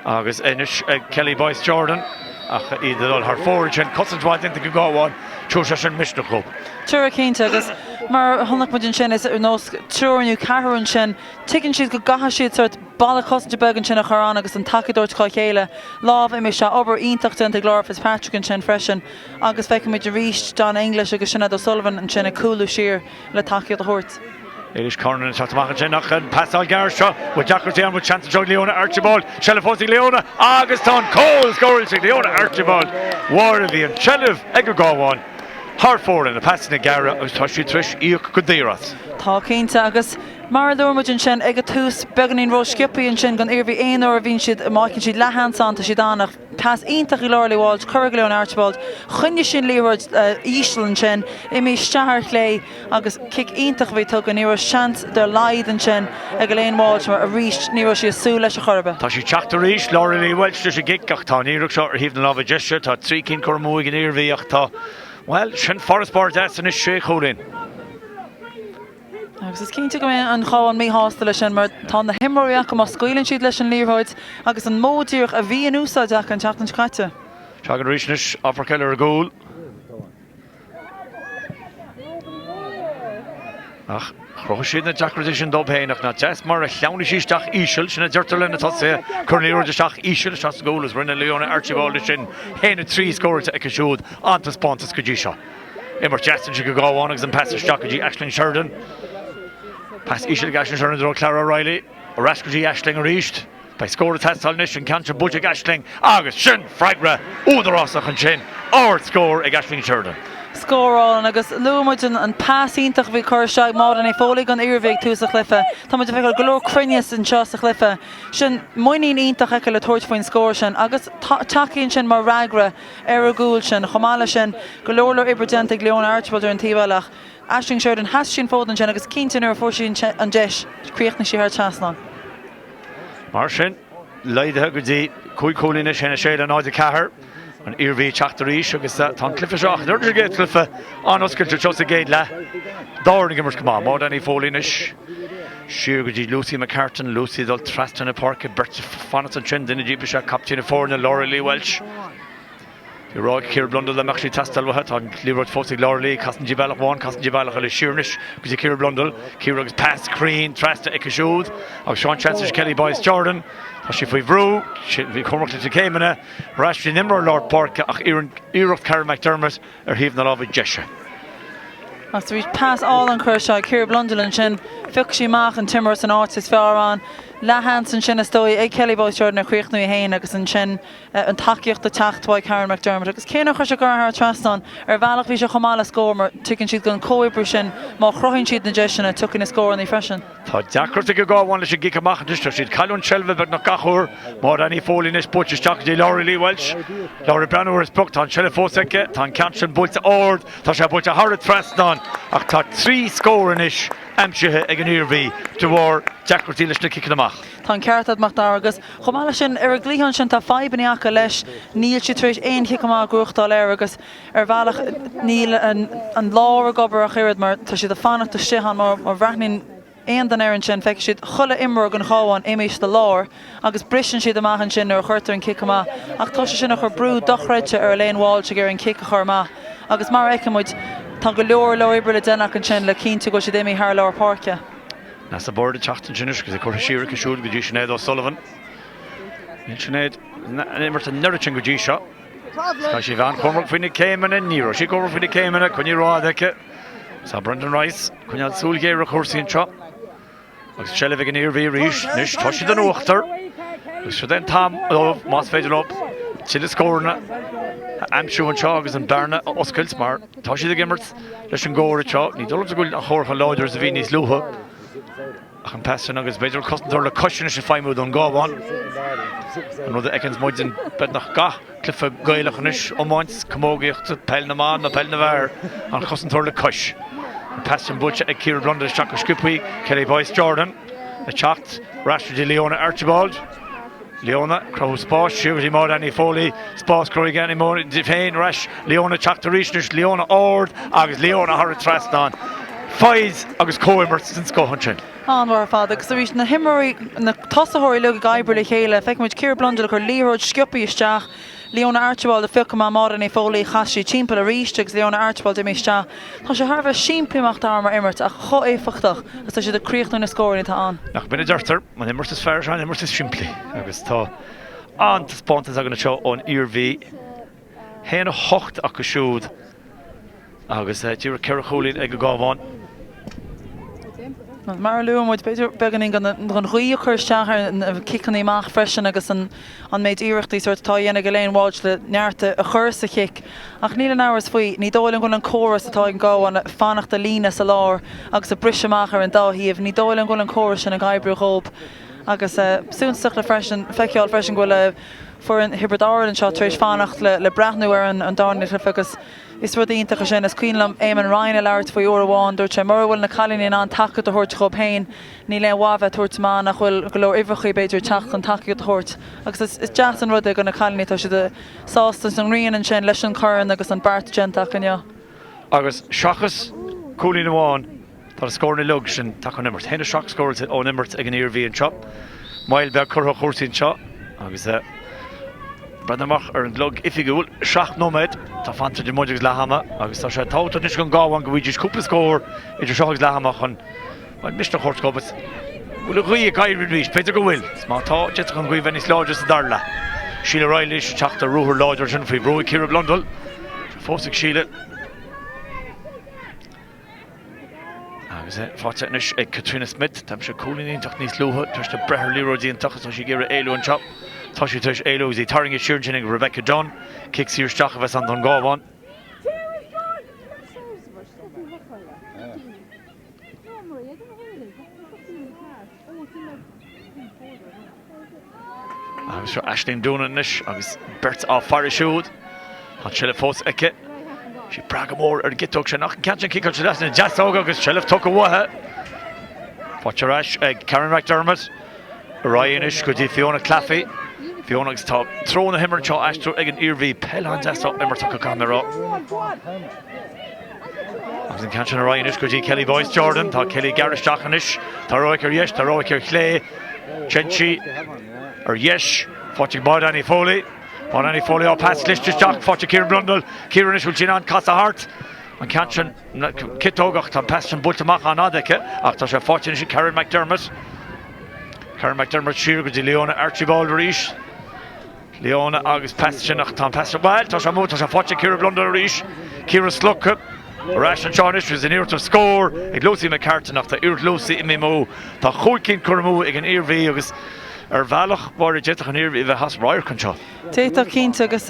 Agus anois ag Kelly Boyce Jordan ach iad ag dul thar fóir ansin. Cosaint mhaith déanta ag an gCabhán. Tabharfaidh sé sin misneach dóibh. Tabharfaidh cinnte agus mar a chonaic muid ansin is ar nós triúr nó ceathrar ansin, tuigeann siad go gcaithfidh siad sórt balla cosanta beag ansin a chur ann agus an tacaíocht a thabhairt dá chéile. Lámh imithe isteach, obair iontach déanta ag Laura Fitzpatrick ansin freisin agus feicimid arís Donna English agus Sinéad O'Sullivan ansin ag cúlú siar le tacaíocht a thabhairt. Éilish Carnan ag teacht amach ansin ach an pasáil gearr seo, bhfuil deacrachtaí ann, bhfuil seans anseo ag Leona Archibald, seilbh fós ag Leona agus tá an cúl scóráilte ag Leona Archibald. Mháire, bhí an tseilbh ag an gCabhán thar fóir le na pasanna gearra agus tá siad tar éis íoc go daor as. Tá cinnte agus mar a luaigh muid ansin ag an tús, beagáinín ró-sciobtha ansin don Iarmhí aon uair a bhíonn siad, má fheiceann siad leathsheans ann, tá siad ann ach pas iontach ag Laura Lee Walsh, curtha ag Leona Archibald, choinnigh sí an liathróid íseal ansin, imithe isteach ar chlé agus cic iontach a bhí tugtha, ní raibh seans dá laghad ansin ag Elaine Walsh mar arís ní raibh sí ag súil leis ar chor ar bith. Tá sí ag teacht arís, Laura Lee Walsh leis an gcic ach tá an iarracht seo ar thaobh na láimhe deise, tá 3 cinn curtha amú ag an Iarmhí ach tá, bhuel, sin farasbarr deas anois, sé chúilín. Agus is cinnte go mbeidh an Cabhán míshásta leis sin mar tá na himreoirí acu má scaoileann siad leis an liathróid agus an modh díreach a bhí in úsáid acu an tseachtain seo caite. Seo againn arís anois, amharc eile ar an gcúl. Ach chruthaigh siad na deacrachtaí sin dóibh féin ach nach deas mar a shleamhnaigh sí isteach íseal, sin a deirtear le na tosaithe, cuir an liathróid isteach íseal isteach sa gcúl agus rinne Leona Archibald é sin, 1-3 scóráilte aici siúd, an-taispeántas go dtí seo. Imirt deas ansin ag an gCabhán agus an pas isteach go dtí Aisling Sheridan. Pas íseal ag Aisling Sheridan i dtreo Clara O'Reilly. Ar ais go dtí Aisling arís. Beidh scór ag teastáil anois, an ceann sin buailte ag Aisling agus sin freagra údarásach ansin. Ard-scór ag Aisling Sheridan. Scór álainn agus luaigh muid an pas iontach a bhí curtha isteach ag Máire Ní Foley don Iarmhí ag tús an chluiche. Tá muid ag feiceáil go leor cruinneas anseo sa chluiche. Sin muinín iontach aici le tabhairt faoin scór sin agus tacaíonn sin mar fhreagra ar an gcúl sin. Chomh maith leis sin, go leor leor oibre déanta ag Leona Archibald ar an taobh eile ach Aisling Sheridan, sheas sí an fód ansin agus cinnte nuair a fuair sí an deis, chríochnaigh sí thar trasnán. Mar sin, laghdaithe go dtí 5 chúilín anois, 1-6 le 0-4. An Iarmhí ag teacht arís agus tá an cluiche seo, ach an gcéad chluiche, an-oscailte anseo sa gcéad leath. Dá fhoireann ag imirt go maith. Maud Annie Foley anois. Siar go dtí Lucy McCartan, Lucy ag dul trasna na páirce, beirt ag fanacht ansin, duine díobh is ea captaen na foirne, Laura Lee Walsh. Bhí rá ag Ciara Blundell dá mbeadh sí ag teastáil uaithi. Tá an liathróid fós ag Laura Lee, casann sí bealach amháin, casann sí bealach eile siar anois go dtí Ciara Blundell. Ciara agus pas cruinn trasna aici siúd agus seo an seans anois Kelly Boyce Jordan. Tá sí faoi bhrú, bhí cúramach leis na céimeanna, ar ais go dtí an imreoir lár páirce ach iarracht Karen McDermott ar thaobh na láimhe deise. Agus arís pas álainn curtha isteach ag Ciara Blundell ansin. Phioc sí amach an t-imreoir san áit is fearr ann. Leathsheans ansin is dóigh ag Kelly Boyce Jordan ar chríochnú í féin agus ansin an tacaíocht ag teacht uaidh Karen McDermott. Agus cé nár chuir sé thar an trasnán, ar bhealach bhí sé chomh maith le scór mar tuigeann siad go an comhoibriú sin má chruthaíonn siad na deiseanna tiocfaidh na scóranna freisin. Tá deacracht ag an gCabhán leis an gcic amach anois. Tá siad ag cailliúint seilbhe beagnach gach uair. Maud Annie Foley anois buailte isteach go dtí Laura Lee Walsh. Laura ag breathnú ar a sprioc. Tá an tseilbh fós aici. Tá an ceann sin buailte ard. Tá sé buailte thar an trasnán ach tá 3 scór anois aimsithe ag an Iarmhí de bharr deacrachtaí leis na ciceanna amach. Tá an ceart agat, Mac Dara, agus chomh maith leis sin, ar an gcliathán sin tá fadhbanna acu leis. Níl siad tar éis aon chic amach a ghnóthachtáil air agus ar bhealach níl an lár ag obair ach oiread mar tá siad ag fanacht istigh ann mar má bhreathnaíonn aon duine air ansin feicfidh siad chuile imreoir den Chabhán imithe sa lár agus briseann siad amach ansin nuair a chuirtear an cic amach ach tá sé sin ag cur brú dochreidte ar Elaine Walsh ag iarraidh an cic a chur amach agus mar a fheiceann muid tá go leor leor oibre le déanamh acu ansin le cinntiú go bhfuil siad imithe thar lár páirce. Neasa Bird ag teacht ansin anois agus é curtha siar aici siúd go dtí Sinéad O'Sullivan. Níl Sinéad ag imirt an oiread sin go dtí seo. Tá sí an-chúramach faoi na céimeanna, ní raibh sí cúramach faoi na céimeanna, coinnithe rófhada aici. Tá Brendan Rice ag coinneáil súil ghéar ar chúrsaí anseo. Agus seilbh ag an Iarmhí arís. Anois tá siad in uachtar. Agus seo é an t-am dóibh, más féidir leo, tuilleadh scóranna. a aimsiú anseo agus an bearna a oscailt mar tá siad ag imirt leis an gcóir anseo. Ní dóigh liomsa go bhfuil an chóir chomh láidir is a bhí níos luaithe ach an pas sin agus b'fhéidir an cosantóir le cois anois ag feidhmiú don gCabhán. An rud a fheiceanns muid in beagnach gach cluiche Gaelach anois, iomáint, camógaíocht, peil na mban nó peil na bhfear, an chosantóir le cois. An pas sin buailte ag Ciara Blundell isteach go sciobthaí, Kelly Boyce Jordan ag teacht ar ais go dtí Leona Archibald. Leona, cruthú spáis, siar go dtí Máire Annie Foley, spás cruthaithe ag Annie di féin ar ais, Leona teacht arís anois, Leona ard agus Leona thar an trasnán. Foighid agus comhimirt den scoth ansin. An-mhaith ar fad agus arís na himreoirí, na tosaitheoirí uilig ag oibriú le chéile. Feicimid Ciara Blundell ag cur liathróid sciobtha isteach, Leona Archibald ag piocadh amach Máire Annie Foley, chas sí timpeall arís agus Leona Archibald imithe isteach. Tá sé thar a bheith simplí amach dar mar imirt ach chomh éifeachtach agus tá siad ag críochnú na scóranna atá ann. Nach b'in a deirtear? An imirt is fearr is ea an imirt is simplí agus tá an-taispeántas againn anseo ón Iarmhí. 1-8 acu siúd agus díreach 4 chúilín ag an gCabhán. Mar a luaigh muid, b'fhéidir beagáinín den ghaoth ag cur isteach ar na ciceanna amach freisin agus an méid iarrachtaí sórt atá á dhéanamh ag Elaine Walsh le neart a chur sa chic. Ach níl aon amhras faoi, ní dóigh liom go bhfuil an córas atá ag an gCabhán fanacht i líne sa lár agus ag briseadh amach ar an dá thaobh, ní dóigh liom go bhfuil an córas sin ag oibriú dhóib. Agus suntasach le freisin, feiceáil freisin go bhfuil foireann Thiobraid Árann anseo tar éis fanacht le breathnú ar an darna cluiche agus is rud iontach é sin. Is cuimhin liom Eamon Ryan ag labhairt faoi uair amháin, dúirt sé mura bhfuil na cailíní in ann tacaíocht a thabhairt dhóibh féin, níl aon mhaith bheith ag tabhairt amach nach bhfuil go leor uimhreacha b'fhéidir ag teacht chun tacaíocht a thabhairt. Agus is deas an rud é do na cailíní, tá siad sásta sa ngrian ansin leis an chorn agus an beart déanta acu inniu. Agus seachas cúilín amháin, tá na scóranna uilig sin tagtha ón imirt. 1-7 scóráilte ón imirt ag an Iarmhí anseo. Moill bheag curtha ar chúrsaí anseo agus breathnaím amach ar an gclog oifigiúil, 7 nóiméad atá fanta idir muid agus leath ama agus tá sé tábhachtach anois don gCabhán go bhfaighidís cúpla scór idir seo agus leath ama chun Bhuel, misneach a thabhairt dhóibh. An bhfuil an ghaoth ag éirí arís? B'fhéidir go bhfuil. Is má tá, d'fhéadfadh an ghaoth bheith níos láidre sa dara leath. Síle Reilly ag teacht ar ruathar láidir ansin faoi bhrú ag Ciara Blundell. Fós ag Síle. Agus é faighte anois ag Katrina Smith. D'aimsigh cúilín iontach níos luaithe tar éis di breith ar liathróid iontach agus tá sí ag iarraidh éalú anseo. Tá sí tar éis éalú agus í tarraingthe siar ansin ag Rebecca Dunne. Cic saor isteach a bheas ann don gCabhán. Agus seo Aisling Doonan anois agus beirt á faire siúd. Tá an tseilbh fós aici. Sí ag brath go mór ar an gciotóg sin ach an ceann sin ciceáilte trasna na deasóga agus seilbh tugtha uaithi. Faighte ar ais ag Karen McDermott. Ar aghaidh anois go dtí Fiona Claffey. Fiona agus tá treo na himeartha anseo á aistriú ag an Iarmhí. Peil an-deas á imirt acu caithfidh mé a rá. Agus an ceann sin ar aghaidh anois go dtí Kelly Boyce Jordan. Tá Kelly ag gearradh isteach anois. Tá rogha aici ar dheis, tá rogha aici ar chlé. Téann sí ar dheis. Faighte ag Máire Annie Foley. Máire Annie Foley á pas cliste isteach. Faighte Ciara Blundell. Ciara anois bhfuil sí in ann casadh thart. An ceann sin ciotóg ach tá an pas sin buailte amach an-fhada aici ach tá sé faighte anois ag Karen McDermott. Karen McDermott siar go dtí Leona Archibald arís. Leona agus pas sin ach tá an pas bhuel tá sé amú tá sé faighte ag Ciara Blundell arís. Ciara slogtha ar ais anseo anois agus an iarracht ar scór ag Lucy McCartan ach tá iarracht Lucy imithe amú. Tá chúig cinn curtha amú ag an Iarmhí agus ar bhealach Mháire d'fhéadfadh an Iarmhí a bheith as radharc anseo. D'fhéadfadh, cinnte, agus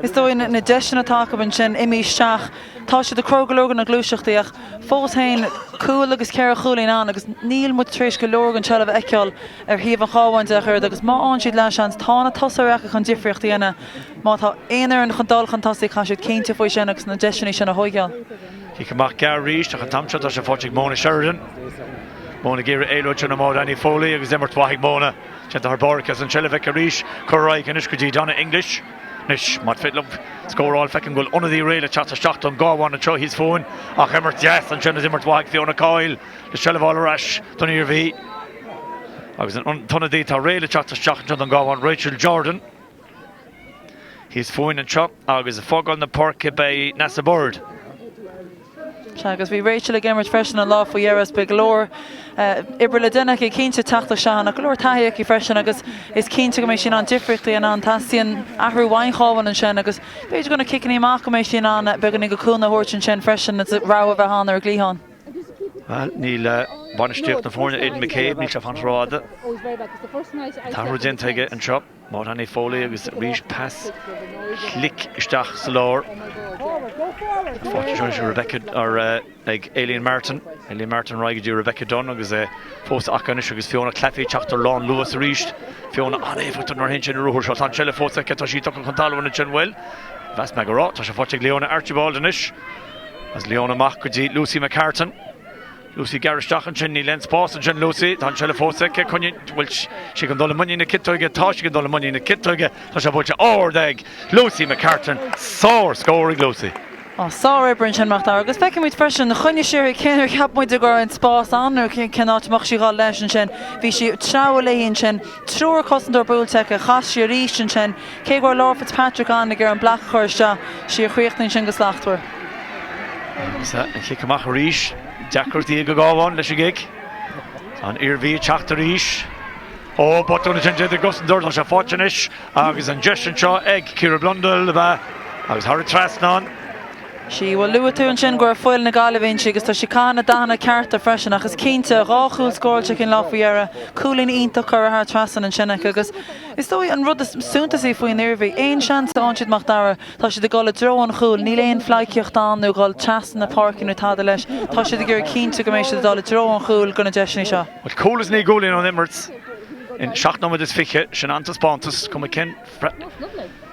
is dóigh na deiseanna atá acu ansin imithe isteach, tá siad ag cruthú go leor de na gluaiseachtaí ach fós féin, cúl agus ceithre chúilín ann agus níl muid tar éis go leor den tseilbh a fheiceáil ar thaobh an Chabháin de ach oiread agus má fhaigheann siad leathsheans, tá na tosaitheoirí acu chun difríocht a dhéanamh. Má tá aon fhoireann chun dul chun tosaigh, caithfidh siad cinnte faoi sin agus na deiseanna sin a thóigeáil. Cic amach gearr arís ach an t-am seo tá sé faighte ag Mona Sheridan. Mona ag iarraidh éalú ansin ó Máire Annie Foley agus imirt mhaith ag Mona. Déanta thar barr aici agus an tseilbh aici arís. Curtha ar aghaidh anois go dtí Donna English. Anois, más féidir leo scóráil, feicim go bhfuil ionadaí réidh le teacht isteach don gCabhán anseo thíos fúinn. Ach imirt dheas ansin is imirt mhaith ag Fiona Coyle le seilbh a fháil ar ais don Iarmhí. Agus an t-ionadaí atá réidh le teacht isteach anseo don gCabhán, Rachel Jordan. Thíos fúinn anseo agus ag fágáil na páirce beidh Neasa Bird. Sea, agus bhí Rachel ag imirt freisin an lá faoi dheireadh is beidh go leor oibre le déanamh aici cinnte teacht isteach ann ach go leor taithí aici freisin agus is cinnte go mbeidh sí in ann difríocht a dhéanamh. Teastaíonn athrú ón Chabhán ansin agus b'fhéidir go na ciceanna amach go mbeidh sí in ann beagáinín de chúnamh a thabhairt ansin freisin is rogha a bheith ann ar an gcliathán. Bhuel, níl bainistíocht na foirne, Aidan McCabe, níl sé ag fanacht rófhada. Tá athrú déanta aige anseo. Maud Annie Foley agus arís pas glic isteach sa lár. Faighte anseo ag Rebecca or ag Aileen Martin. Aileen Martin ar aghaidh go dtí Rebecca Dunne agus é fós acu anois agus Fiona Claffey ag teacht ar lán luas arís. Fiona an-éifeachtach nuair a théann sé na ruathar seo. Tá an tseilbh fós aici, tá sí tugtha chun talún ansin bhuel. Mheas mé go raibh. Tá sé faighte ag Leona Archibald anois. As Leona amach go dtí Lucy McCartan. Lucy gearr isteach ansin, níl aon spás ansin Lucy, tá an tseilbh fós aici, coinnigh, bhfuil sí chun dul i muinín na ciotóige, tá sí chun dul i muinín na ciotóige, tá sé buailte ard ag Lucy McCartan, sár scór ag Lucy. Á, sár-obair ansin Mac Dara agus feicimid freisin, choinnigh sí uirthi cé nár cheap muid go raibh aon spás ann nó cén áit a mbeadh sí dhul leis ansin, bhí sí ag treabhadh léi ansin, triúr cosantóir buailte aici, chas sí arís ansin, Cé go raibh Laura Fitzpatrick ann ag iarraidh an bloc a chur isteach, sí a chríochnaigh ansin go slachtmhar. Agus an chic amach arís. Deacrachtaí ag an gCabhán leis an gcic. Tá an Iarmhí ag teacht arís. Ó, botún ansin déanta ag an gcosantóir, tá sé faighte anois agus an deis anseo ag Ciara Blundell ab ea agus thar an trasnán. Sea, bhuel luaigh tú ansin go raibh fuil na Gaillimhe inti agus tá sí ag caitheamh na dathanna cearta freisin ach is cinnte, 2 chúl scóráilte aici an lá faoi dheireadh, cúilín iontach curtha thar trasnán ansin aici agus is dóigh an rud is suntasaí faoin Iarmhí, aon seans a fhaigheann siad Mac Dara, tá siad ag dul i dtreo an chúil, níl aon phleidhcíocht ann nó dhul trasna na páirce nó tada leis, tá siad ag iarraidh cinntiú go mbeidh siad ag dul i dtreo an chúil go na deiseanna seo. Bhuel, cúl is 9 gcúilín ón imirt in 7 nóiméad is 20, sin an-taispeántas, cuma cén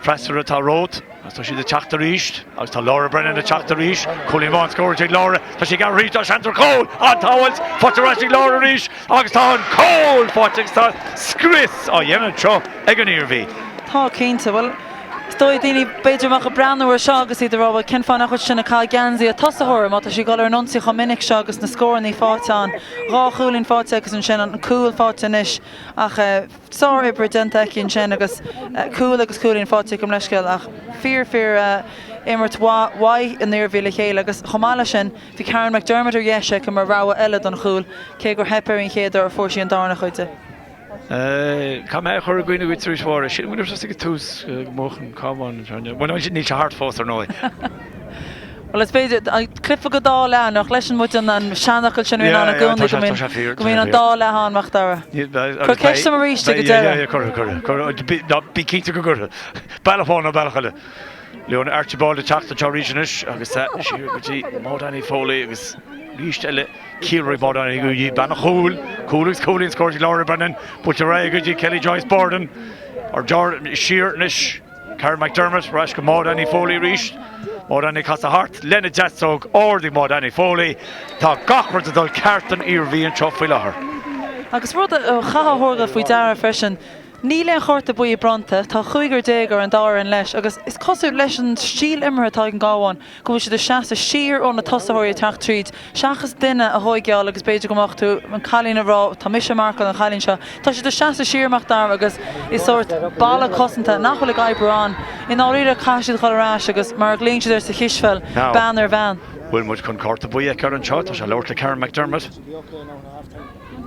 freasúra atá romhat agus tá siad ag teacht arís agus tá Laura Brennan ag teacht arís. Cúilín amháin scóráilte ag Laura. Tá sí ag gearradh arís. Tá seans ar chúl! An-tsábháilt faighte ar ais ag Laura arís agus tá an cúl faighte agus tá scrios á dhéanamh anseo ag an Iarmhí. Tá, cinnte. Bhuel, is dóigh daoine b'fhéidir a bheadh ag breathnú air seo agus iad ag rá bhuel cén fáth nach bhfuil siad ag caitheamh geansaí an tosaitheora má tá sí ag dul ar an ionsaí chomh minic seo agus na scóranna faighte ann. 2 chúilín faighte agus ansin an cúl faighte anois ach Sár-obair déanta aici ansin agus cúl agus cúilín faighte gabh mo leithscéal ach fíor fíor imirt mhaith an Iarmhí le chéile agus chomh maith leis sin bhí Karen McDermott ar dheis aici mar rogha eile don chúl cé gur theip uirthi an chéad uair fuair sí an darna cuid de. Caithfidh mé a chur i gcuimhne dhuit arís, a Mháire. Sílim go raibh tusa ag tús go mbuafadh an Cabhán anseo. Bhuel, níl sé thart fós, ar ndóigh. Bhuel, is féidir, cluiche go dá leath, nach leis an muid an seanfhocal sin a bhíonn ann i gcónaí go mbíonn, go mbíonn an dá leath ann, Mac Dara. Cuir ceist orm arís ag an deireadh. Cuirfidh, cuirfidh, cuirfidh. Bí cinnte go gcuirfidh. Bealach amháin nó bealach eile. Leona Archibald ag teacht anseo arís anois agus siar go dtí Maud Annie Foley agus arís eile ciallmhar ag Maud Annie go dtí bean an chúil, cúl agus cúilín scóráilte ag Laura Brennan, buailte ar aghaidh go dtí Kelly Joyce Borden, or Jordan, siar anois. Karen McDermott ar ais go Maud Annie Foley arís. Maud Annie ag casadh thart lena deasóg ard ag Maud Annie Foley. Tá gach rud ag dul ceart don Iarmhí anseo faoi láthair. Agus rud a chaithfeá a thabhairt faoi deara freisin, níl aon chárta buí bronnta, tá cúigear déag ar an dá fhoireann leis agus is cosúil leis an stíl imeartha atá ag an gCabhán go bhfuil siad ag seasamh siar ó na tosaitheoirí ag teacht tríd, seachas duine a thóigeáil agus b'fhéidir go mbeadh tú, an cailín ag rá tá mise ag marcáil an chailín seo. Tá siad ag seasamh siar Mac Dara agus is sórt balla cosanta nach bhfuil ag oibriú ann. I ndáiríre caithfidh siad dhul ar ais agus mar a ghlaonn siad air sa chispheil, bean ar bhean. Bhfuil muid chun cárta buí a fheiceáil anseo? Tá sé ag labhairt le Karen McDermott.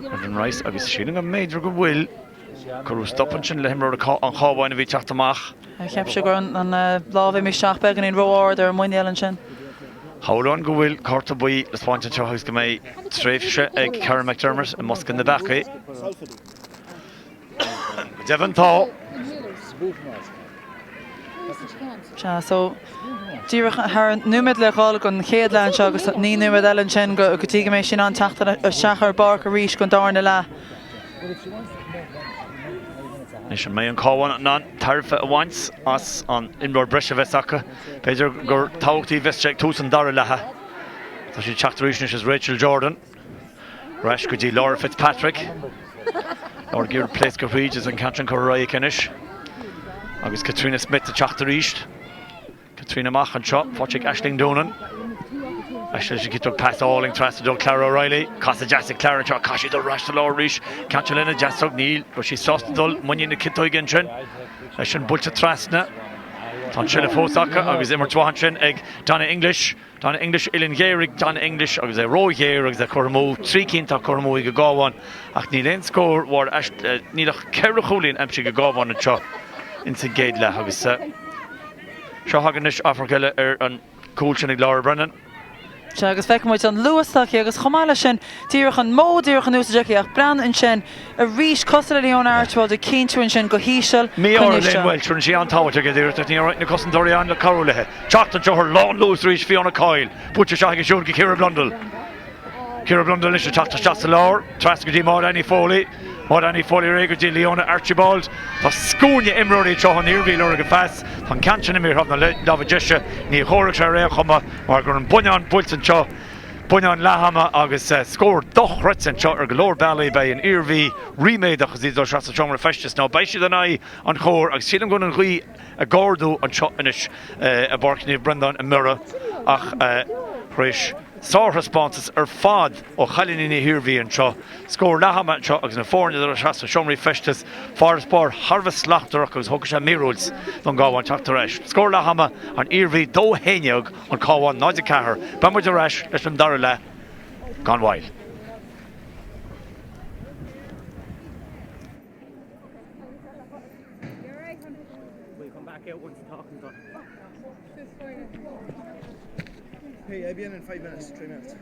Brendan Rice agus sílim go mb'fhéidir go bhfuil. Cuireadh stop ansin le himreoir an Chabháin a bhí ag teacht amach. Cheap sé go raibh an lámh imithe isteach beagáinín ró-ard ar an muinéal ansin. Shamhlóinn go bhfuil cárta buí le spáint anseo agus go mbeidh tréimhse ag Karen McDermott i mbosca na bpeacaí. Go deimhin tá. Sea, so díreach thar nóiméad le dhul don chéad leath anseo agus 9 nóiméad eile ansin go dtí go mbeidh sí in ann teacht isteach ar an bpáirc arís don darna leath. Anois an mbeidh an Cabhán in ann tairbhe a bhaint as an imreoir breise a bheas acu? B'fhéidir gur tábhachtaí a bheas sé ag tús an dara leatha. Tá siad ag teacht arís anois is Rachel Jordan ar ais go dtí Laura Fitzpatrick. Laura ag iarraidh pléascadh thríd is an ceann sin curtha ar aghaidh aici anois. Agus Katrina Smith ag teacht arís. Katrina amach anseo, faighte ag Aisling Doonan. Aisling leis an gciotóg pas álainn trasna do Clara O'Reilly. Casadh deas ag Clara anseo, caithfidh sí dul ar ais sa lár arís. Ceann seo lena deasóg, níl raibh sí sásta dul muinín na ciotóige ansin. Leis an buailte trasna. Tá an seilbh fós acu agus imirt mhaith ansin ag Donna English. Donna English uillinn ghéar ag Donna English agus é róghéar agus é curtha amú. Trí cinn atá curtha amú ag an gCabhán ach níl aon scór mhór níl ach ceithre chúilín aimsithe ag an gCabhán anseo ins an gcéad leath agus seo thagann anois amharc eile ar an gcúl sin ag Laura Brennan. Sea, agus feicfidh muid an luas atá aici agus chomh maith leis sin, díreach an modh díreach an úsáid aici ach breathnaigh ansin arís cosúil le Leona Archibald ag cinntiú ansin go híseal, Mí-ádh ar Elaine Welch, rinne sí an-tábhachtach an iarracht ach ní raibh na cosantóirí ann le cabhrú léi. Teacht anseo ar lánluas arís Fiona Coyle, buailte isteach aici siúd go Ciara Blundell. Ciara Blundell anois ag teacht isteach sa lár, trasna go dtí Maud Annie Foley. Maud Annie Foley ar aghaidh go dtí Leona Archibald. Tá scuaine imreoirí anseo ón Iarmhí ag lorg an phas. Tá an ceann sin imithe ar thaobh na láimhe deise. Ní chomhairfidh sé ar aon chuma mar go raibh an buinneán buailte anseo, buinneán leath ama agus scór dochreidte anseo ar go leor bealaí. Beidh an Iarmhí ríméadach agus iad ag dul isteach sa seomra feistis nó beidh siad in aghaidh an Chóir agus sílim go bhfuil an ghaoth ag ardú anseo anois i bPáirc Naomh Breandán i mBiorra ach tar éis Sárthaispeántas ar fad ó chailíní na hIarmhí anseo. Scór leath-ama anseo agus na foirne ag dul isteach sna seomraí feistis. Farasbarr thar a bheith slachtmhar agus thógfaidh sé míorúilt don gCabhán teacht ar ais. Scór leath-ama, An Iarmhí 2, 11, An Cabhán 0, 4. Beidh muid ar ais leis an dara leath gan mhoill. Hey, I'll be in in 5 minutes, 3 minutes.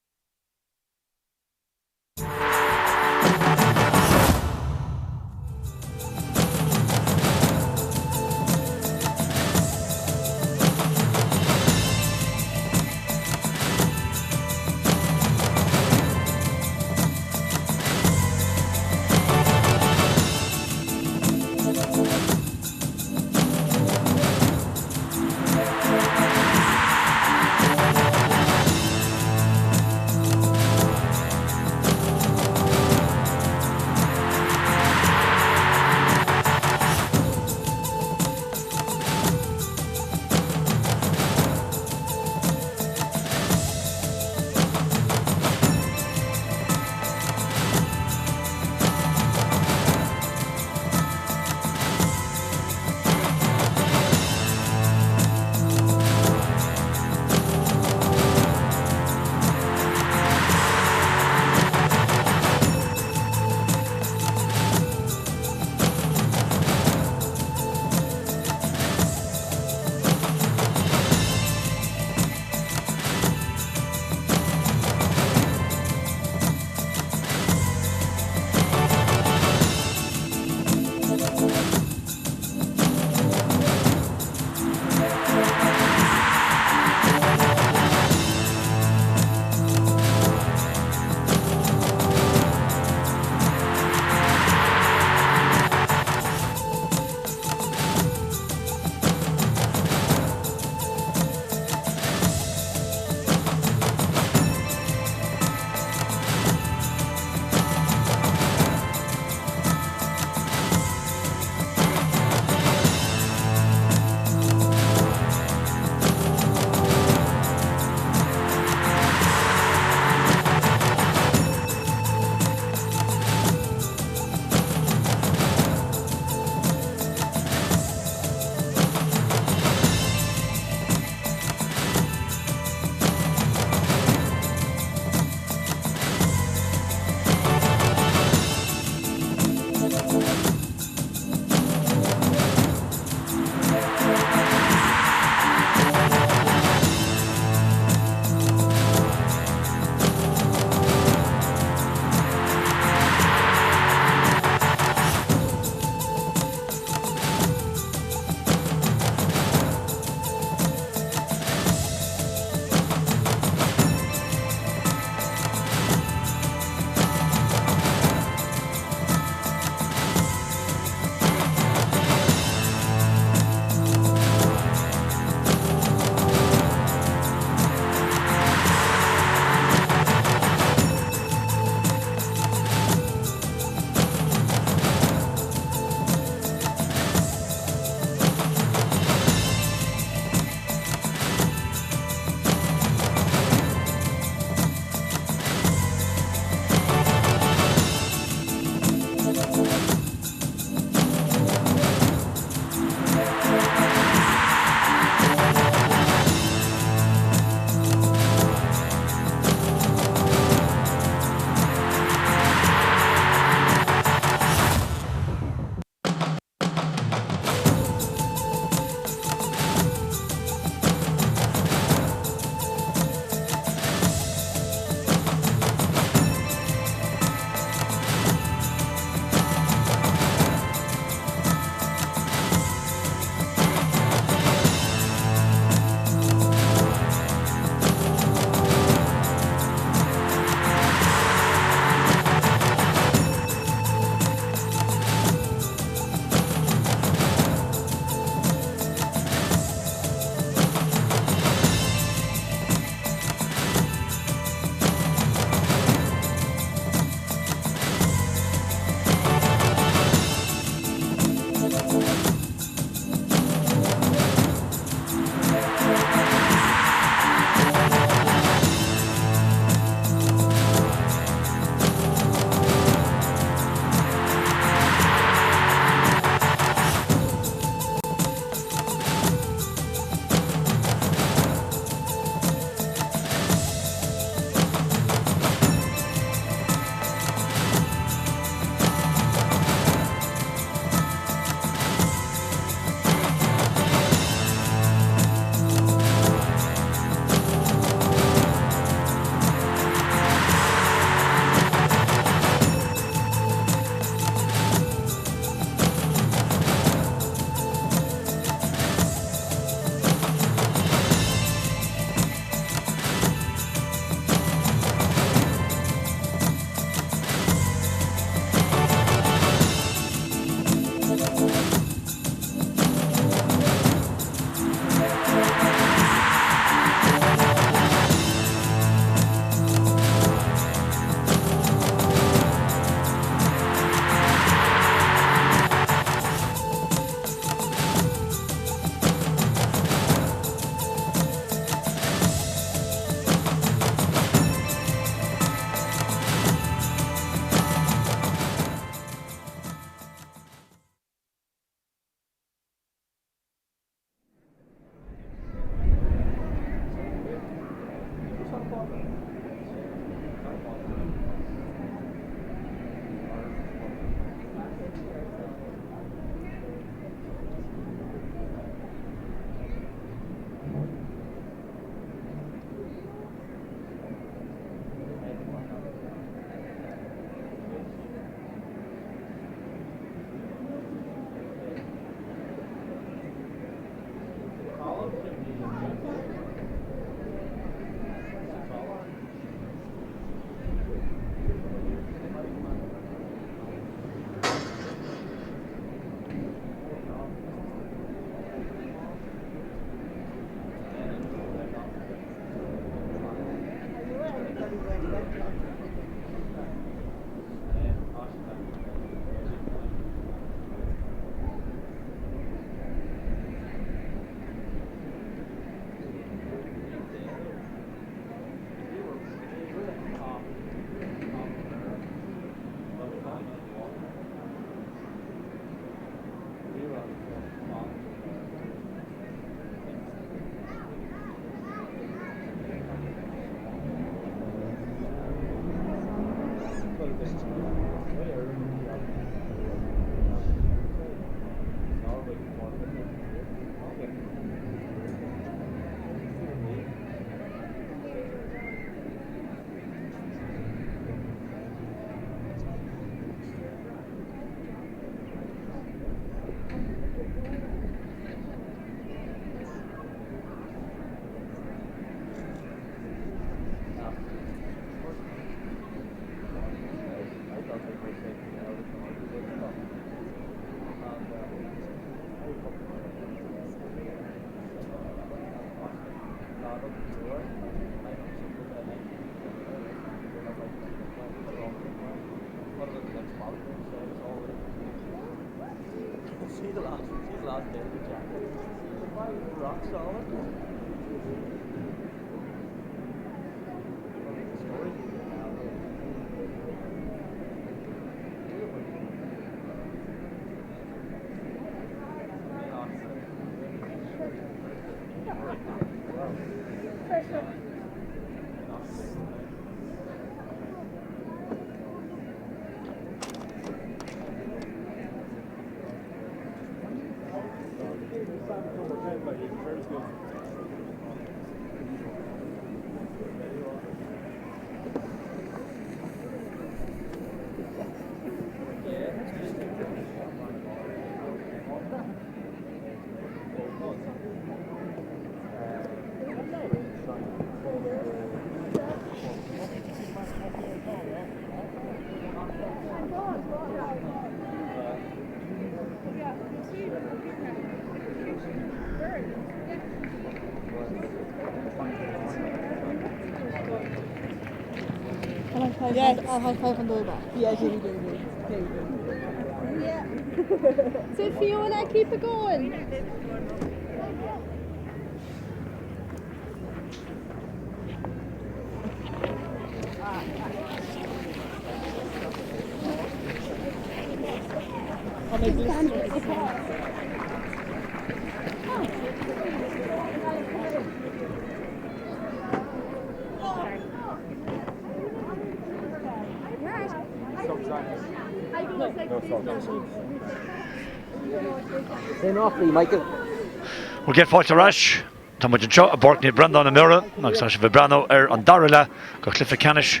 Bhuel céad fáilte ar ais. Tá muid anseo i bPáirc Naomh Breandán i mBiorra agus tá sibh ag breathnú ar an dara leath de chluiche ceannais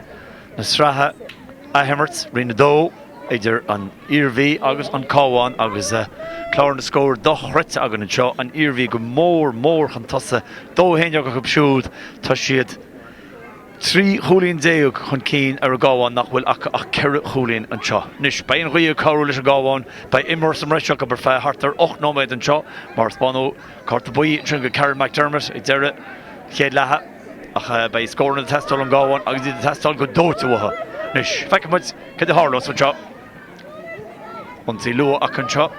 na sraithe athimirt, Roinn 2, idir an Iarmhí agus an Cabhán agus clár na scór dochreidte againn anseo, an Iarmhí go mór mór chun tosaigh, 2-11 acu siúd, tá siad 13 chúilín chun cinn ar an gCabhán nach bhfuil acu ach 4 chúilín anseo. Anois, beidh an ghaoth ag cabhrú leis an gCabhán, beidh imreoir sa mbreis acu ar feadh thart ar 8 nóiméad anseo mar taispeánadh cárta buí ansin do Karen McDermott ag deireadh chéad leatha ach beidh scóranna ag teastáil ón gCabhán agus iad ag teastáil go dóite uathu. Anois, feicfidh muid cad a tharlós anseo. Ionsaí luath acu anseo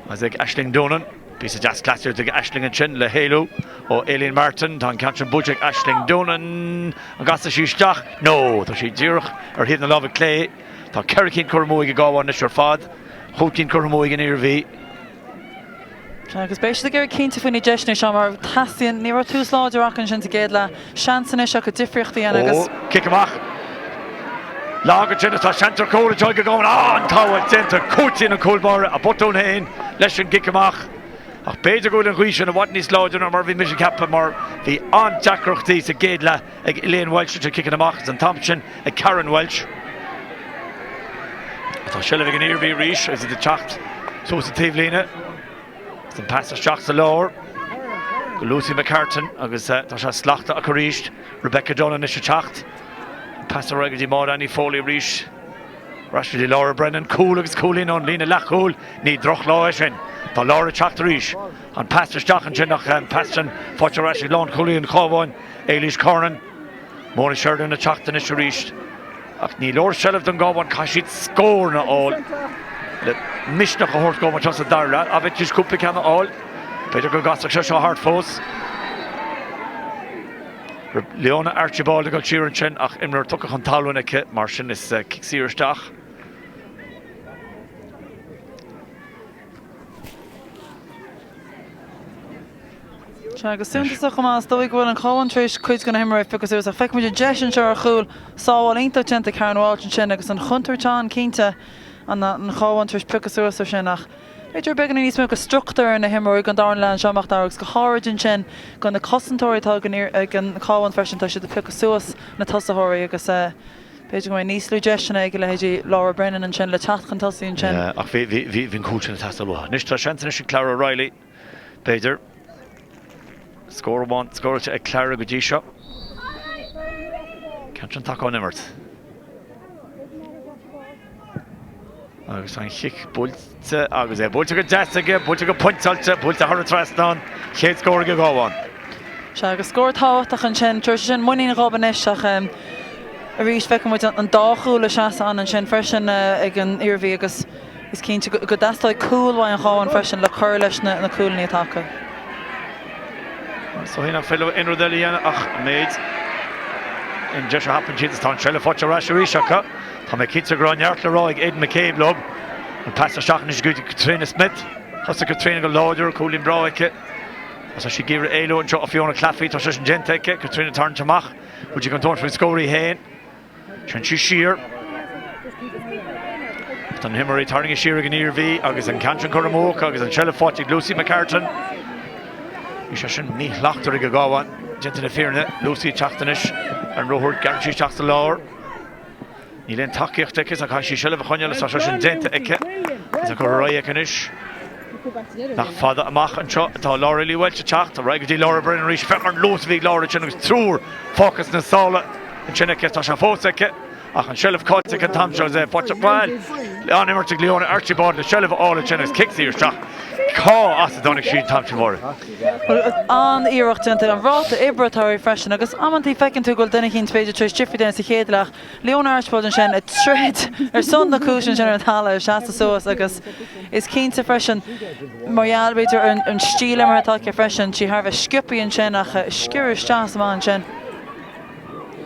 agus ag Aisling Doonan. Píosa deas cleasaíochta ag Aisling ansin le héalú ó Aileen Martin. Tá an ceann sin buailte ag Aisling Doonan. An gcasfaidh sí isteach? No! Tá sí díreach ar thaobh na láimhe clé. Tá 4 cinn curtha amú ag an gCabhán anois ar fad. Chúig cinn curtha amú ag an Iarmhí. Sea, agus beidh siad ag iarraidh cinnte faoi na deiseanna seo mar teastaíonn, ní raibh tús láidir acu ansin sa gcéad leath. Seans anois acu difríocht a dhéanamh agus. Ó, cic amach. Lag ansin is tá seans ar chúl anseo ag an gCabhán. Ah, an tsábháil déanta. Cúitíonn an cúl báire a botún féin leis an gcic amach. Ach b'fhéidir go bhfuil an ghaoth sin i bhfad níos láidre ná mar a bhí mise ag ceapadh mar bhí an-deacrachtaí sa gcéad leath ag Elaine Walsh leis an ciceanna amach agus an t-am sin ag Karen Walsh. Tá seilbh ag an Iarmhí arís agus iad ag teacht suas an taobhlíne. An pas isteach sa lár go Lucy McCartan agus tá sé slachta acu arís. Rebecca Dunne anois ag teacht. An pas ar aghaidh go dtí Maud Annie Foley arís. Ar ais go dtí Laura Brennan. Cúl agus cúilín ón líne leathchúil. Ní drochlá é sin. Tá Laura ag teacht arís. An pas isteach ansin ach an pas sin faighte ar ais ag lánchúlaí an Chabháin, Éilís Carnan. Mona Sheridan ag teacht anois arís. Ach ní leor seilbh don gCabhán, caithfidh siad scóranna a fháil le misneach a thabhairt dóibh anseo sa dara leath. Ach b'fhéidir cúpla ceann a fháil. B'fhéidir go gcasfadh sé seo thart fós. Leona Archibald ag dul siar ansin ach imreoir tugtha chun talún aici, mar sin is cic saor isteach. Sea, agus suntasach chomh maith, is dóigh go bhfuil an Cabhán tar éis cuid de na himreoirí a phiocadh suas ach feicimid an deis anseo ar chúl, sábháil iontach déanta ag Karen Walsh ansin agus an chontúirt ann cinnte, an Cabhán tar éis piocadh suas ar sin ach b'fhéidir beagáinín níos mó de struchtúr ar na himreoirí don darna leath anseo amach agus go háirid ansin do na cosantóirí atá ag an Cabhán freisin, tá siad ag piocadh suas na tosaitheoirí agus b'fhéidir go mbeidh níos lú deiseanna ag a leithéidí Laura Brennan ansin le teacht chun tosaigh ansin. Ach bhí an cúl sin ag teastáil uathu. Anois tá seans anois ag Clara O'Reilly. B'fhéidir. Scór amháin scóráilte ag Clara go dtí seo. Ceann sin tagtha ón imirt. Agus an chic buailte agus é buailte go deas aige, buailte go pointeáilte, buailte thar an trasnán, chéad scór ag an gCabhán. Sea, agus scór tábhachtach ansin. Tabharfaidh sé sin muinín dhóibh anois ach arís feiceann muid an dá chúl ag seasamh ann ansin freisin ag an Iarmhí agus Is cinnte go dteastóidh cúl uaidh an Chabhán freisin le cur leis na cúilíní atá acu. Is dóigh nach féidir leo aon rud eile a dhéanamh ach an méid an deis a thapaíonn siad is tá an tseilbh faighte ar ais arís acu. Tá mé cinnte go raibh neart le rá ag Aidan McCabe leo. An pas isteach anois go dtí Caitríona Smith. Thosaigh Caitríona go láidir, cúilín breá aici. Tá sí ag iarraidh éalú anseo ó Fiona Claffey, tá sé sin déanta aici. Caitríona ag tarraingt amach. Bhfuil sí ag tabhairt faoin scór í féin? Téann sí siar. Tá na himreoirí tarraingthe siar ag an Iarmhí agus an ceann sin curtha amú acu agus an tseilbh faighte ag Lucy McCartan. Bhí sé sin míshlachtmhar ag an gCabhán, déanta na fírinne. Lucy ag teacht anois ar an ruathar, gearrann sí isteach sa lár. Níl aon tacaíocht aici so caithfidh sí seilbh a choinneáil agus tá sé sin déanta aici agus á cur ar aghaidh aici anois. Nach fada amach anseo atá Laura Lee Welch ag teacht, ar aghaidh go dtí Laura Brennan arís. Féach ar an luas a bhí ag Laura ansin agus triúr fágtha sna sála ansin aici. Tá sé fós aici ach an seilbh caillte aici an t-am seo agus é faighte. Bhuel, an-imirt ag Leona Archibald le seilbh a fháil ansin agus cic saor isteach. Cá as a dtáinig sí an t-am sin, Máire? Bhuel, an-iarracht déanta, an ráta oibre atá uirthi freisin agus amantaí feiceann tú go bhfuil duine eicínt b'fhéidir tar éis difríocht a dhéanamh sa chéad leath. Leona Archibald ansin ag troid ar son na cúise ansin ar an talamh, ag seasamh suas agus is cinnte freisin mar gheall b'fhéidir ar an stíl imeartha atá aici freisin, sí thar a bheith sciobtha ansin ach sciorradh isteach is amach ansin.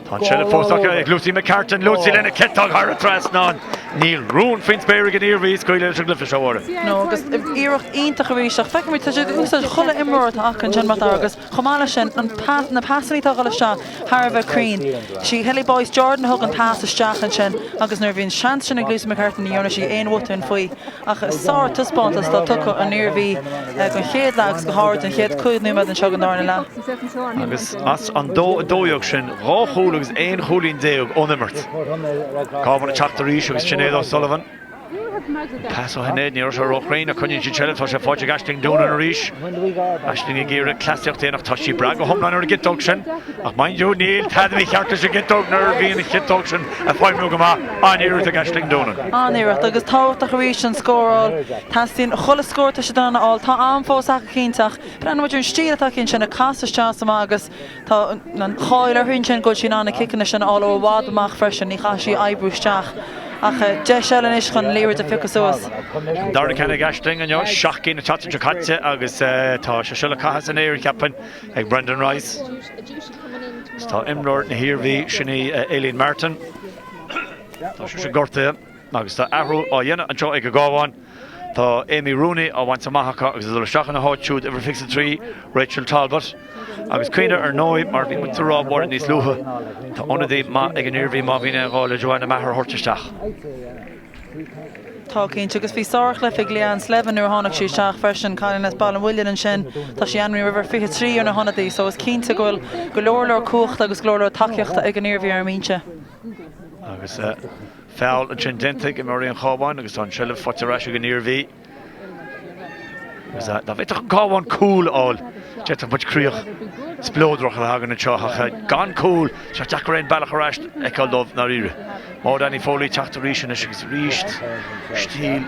Tá an tseilbh fós acu ag Lucy McCartan, Lucy lena ciotóg thar an trasnán. Níl rún faoin spéir ag an Iarmhí scaoileadh leis an gcluiche seo, a Mháire. No, agus iarracht iontach arís ach feicimid tá siad ag úsáid chuile imreoir atá acu ansin mar atá agus Chomh maith leis sin, an pas, na pasanna atá ag dul isteach thar a bheith cruinn. Sí Holly Boyce Jordan a thug an pas isteach ansin agus nuair a bhí an seans sin ag Lucy McCartan ní dhearna sí aon bhotún faoi. Ach sár-taispeántas atá tugtha ón Iarmhí don chéad leath agus go háirid an chéad 5 nóiméad anseo den darna leath. Agus as an 2-12 sin, dhá chúl agus aon chúilín déag ón imirt. Cabhán ag teacht arís agus Sinéad O'Sullivan. Pas ó Shinéad, ní raibh sé róchruinn ach coinníonn siad seilbh, tá sé faighte ag Aisling Doonan arís. Aisling ag iarraidh cleasaíocht a dhéanamh, tá sí breá go hiomlán ar an gciotóg sin. Ach mind you, níl tada mícheart leis an gciotóg nuair a bhíonn an chiotóg sin ag feidhmiú go maith. An-iarracht ag Aisling Doonan. An-iarracht agus tábhachtach arís an scóráil. Teastaíonn chuile scór atá siad in ann a fháil. Tá am fós acu cinnte ach breathnaíonn muid ar an stíl atá aici ansin ag casadh isteach is amach agus Tá an cháil uirthi ansin go bhfuil sí in ann na ciceanna sin a fháil ó i bhfad amach freisin, ní chaithfidh sí oibriú isteach. Ach deis eile anois chun an liathróid a phiocadh suas. An dara ceann ag Aisling inniu, 7 gcinn an tseachtain seo caite agus tá sé seo le caitheamh san aer, cheapfainn, ag Brendan Rice. Is tá imreoir na hIarmhí, sin í Aileen Martin. Tá sise gortaithe agus tá athrú á dhéanamh anseo ag an gCabhán. Tá Amy Rooney á bhaint amach acu agus ag dul isteach ina háit siúd, uimhir 23, Rachel Talbot. Agus cuimhnigh ar ndóigh, mar a bhí muid ag rá Máire níos luaithe, tá ionadaí maith ag an Iarmhí má bhíonn aon ghá le Joanna Maher a thabhairt isteach. Tá cinnte, agus bhí sárchluiche ag Leanne Slevin nuair a tháinig sí isteach freisin, cailín as Baile an Mhuilinn ansin, tá sí ainmnithe uimhir 23 ar na hionadaí, so is cinnte go bhfuil go leor leor cumhachta agus go leor leor tacaíochta ag an Iarmhí ar an mbinse. Agus. Feall ansin déanta ag imreoirí an Chabháin agus tá an tseilbh faighte ar ais ag an Iarmhí. Agus dá bhféadfadh an Cabhán cúl a fháil, d'fhéadfadh muid críoch spleodrach a bheith againn anseo ach gan cúl, tá sé deacair aon bealach ar ais a fheiceáil dóibh ndáiríre. Maud Annie Foley ag teacht arís anois agus arís stíl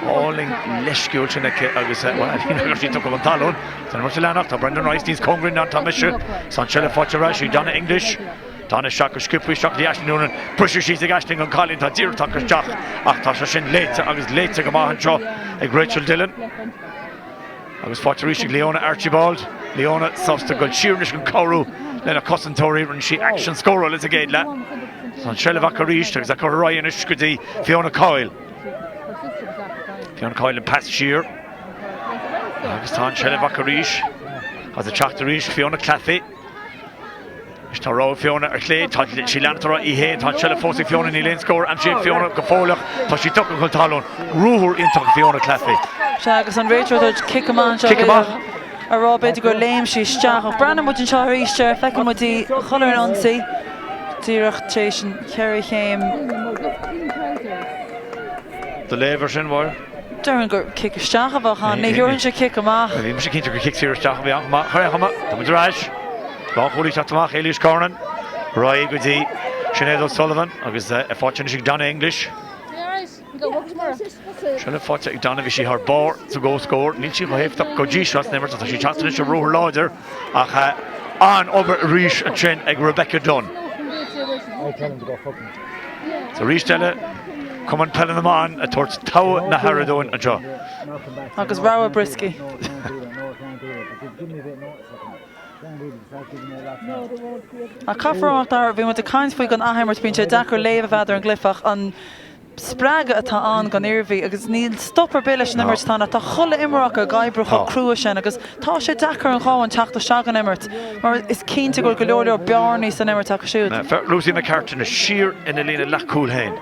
álainn leisciúil sin aici agus bhuel, ní raibh sí tugtha chun talún. Tá an imirt ag leanacht, tá Brendan Rice níos cóngaraí ná atá mise. Tá an tseilbh faighte ar ais ag Donna English. Donna isteach go sciobtha isteach go dtí Aisling Noonan. Briseadh síos ag Aisling an cailín atá díreach tagtha isteach ach tá sé sin léite agus léite go maith anseo ag Rachel Dillon. Agus faighte arís ag Leona Archibald. Leona sásta dul siar anois chun cabhrú lena cosantóirí. Rinne sí aicsean scórála sa gcéad leath. Tá an tseilbh acu arís agus á cur ar aghaidh anois go dtí Fiona Coyle. Fiona Coyle an pas siar. Agus tá an tseilbh acu arís. Agus ag teacht arís Fiona Claffey. Anois tá rogha Fiona ar chlé, tá sí leanta ar aghaidh í féin, tá an tseilbh fós ag Fiona, níl aon scór aimsithe ag Fiona go fóill ach tá sí tugtha chun talún. Ruathar iontach ag Fiona Claffey. Sea, agus an réiteoir ag tabhairt cic amach anseo. Cic amach. Ag rá b'fhéidir gur léim sí isteach ach breathnaíonn muid anseo arís air, feiceann muid í ag dul ar an ionsaí díreach tar éis an cheithre chéim. Do léamh ar sin, Mháire? Déarfainn gur cic isteach a bheadh ann. Ní thabharfainnse cic amach. Bhí mise cinnte gur cic saor isteach a bhí ann chomh maith. Ar aon chuma, tá muid ar ais. Lánchúlaí ag teacht amach, Éilís Carnan. Ar aghaidh go dtí Sinéad O'Sullivan agus faighte anois ag Donna English. Seilbh faighte ag Donna, bhí sí thar barr sa gcomhscór. Níl sí chomh héifeachtach go dtí seo san imirt, tá sí ag teacht anois ar ruathar láidir ach an-obair arís ansin ag Rebecca Dunne. Is arís eile, Cumann Peile na mBan ag tabhairt togha na haire dúinn anseo. Agus rogha brioscaí. Ach caithfear a rá, bhí muid ag caint faoi gon athimirt, bíonn sé deacair léamh a bheith ar an gcluiche ach an spreagadh atá ann gon Iarmhí agus níl stop ar bith leis an imirt atá ann ach tá chuile imreoir acu ag oibriú chomh crua sin agus tá sé deacair an Cabhán teacht isteach an imirt mar is cinnte go bhfuil go leor leor bearnaí san imirt acu siúd. Lucy McCartan siar ina líne leathchúil féin.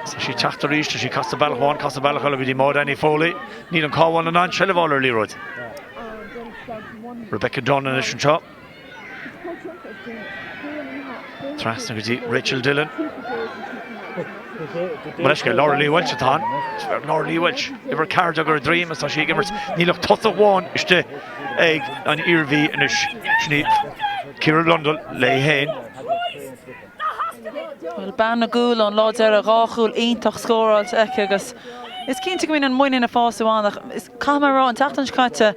Tá sí ag teacht arís, tá sí casta bealach amháin, casta bealach eile go dtí Maud Annie Foley. Níl an Cabhán in ann seilbh a fháil ar liathróid. Rebecca Dunne anois anseo. Trasna go dtí Rachel Dillon. Mo leithscéal, Laura Lee Walsh atá ann. Laura Lee Walsh, uimhir 14 ar a droim is tá sí ag imirt. Níl ach tosach amháin istigh ag an Iarmhí anois. Sin í Ciara Blundell léi féin. Bhuel, bean na gcúl ón lá deireadh, 2 chúl iontach scóráilte aici agus is cinnte go mbíonn an muinín ag fás ann ach is caithfidh mé a rá an tseachtain seo caite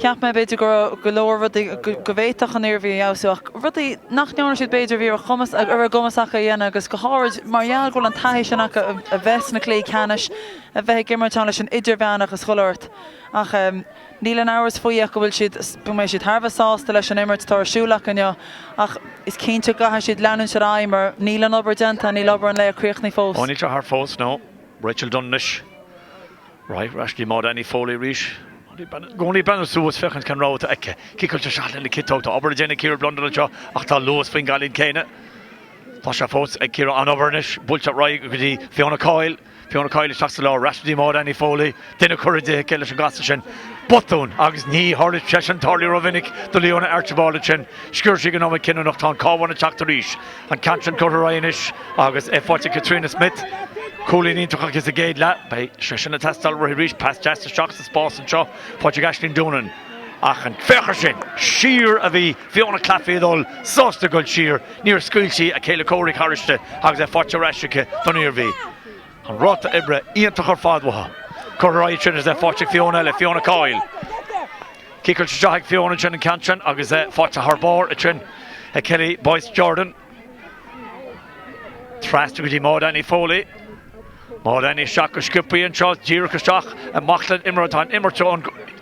cheap mé b'fhéidir go raibh go leor rudaí go bhféadfadh an Iarmhí a fheabhsú ach rudaí nach ndearna siad b'fhéidir a bhí ar a chumas ar a gcumas acu a dhéanamh agus go háirid mar gheall go bhfuil an taithí sin acu a bheith sna cluichí ceannais, a bheith ag imirt ann leis an idirmheánach is chuile shórt ach Níl aon amhras faoi ach go bhfuil siad, go mbeidh siad thar a bheith sásta leis an imirt atá ar siúl acu inniu ach is cinnte go gcaithfidh siad leanúint ar aghaidh mar níl an obair déanta, níl obair an lae críochnaithe fós. Ó níl sé thart fós, no. Rachel Dunne anois. Right, ar ais go dtí Maud Annie Foley arís. I gcónaí ag breathnú suas féachaint cén rogha atá aici. Ciceáilte isteach lena ciotóg. Tá obair le déanamh ag Ciara Blundell anseo ach tá luas faoin gcailín céanna. Tá sé fós ag Ciara an-obair anois. Buailte ar aghaidh go dtí Fiona Coyle. Fiona Coyle isteach sa lár, ar ais go dtí Maud Annie Foley, duine curtha di aici leis an gcasadh sin. Botún! Agus ní tharlaíonn sé sin tarlaíonn rómhinic do Leona Archibald ansin. Sciorr sí ag an nóiméad cinniúnach. Tá an Cabhán ag teacht arís. An ceann sin curtha ar aghaidh anois agus é faighte ag Caitríona Smith. Cúilín iontach aici sa gcéad leath. Beidh sé sin ag teastáil uaithi arís. Pas deas isteach sa spás anseo faighte ag Aisling Doonan. Ach an féach air sin! Siar a bhí Fiona Claffey ag dul, sásta dul siar. Níor scaoil sí a céile comhraic thairsti agus é faighte ar ais aici don Iarmhí. An ráta oibre iontach ar fad uathu. Curtha ar aghaidh ansin agus é faighte ag Fiona eile, Fiona Coyle. Ciceáilte isteach ag Fiona ansin an ceann sin agus é faighte thar barr ansin ag Kelly Boyce Jordan. Trasna go dtí Maud Annie Foley. Maud Annie isteach go sciobtha anseo, díreach isteach amach le imreoir atá an imirt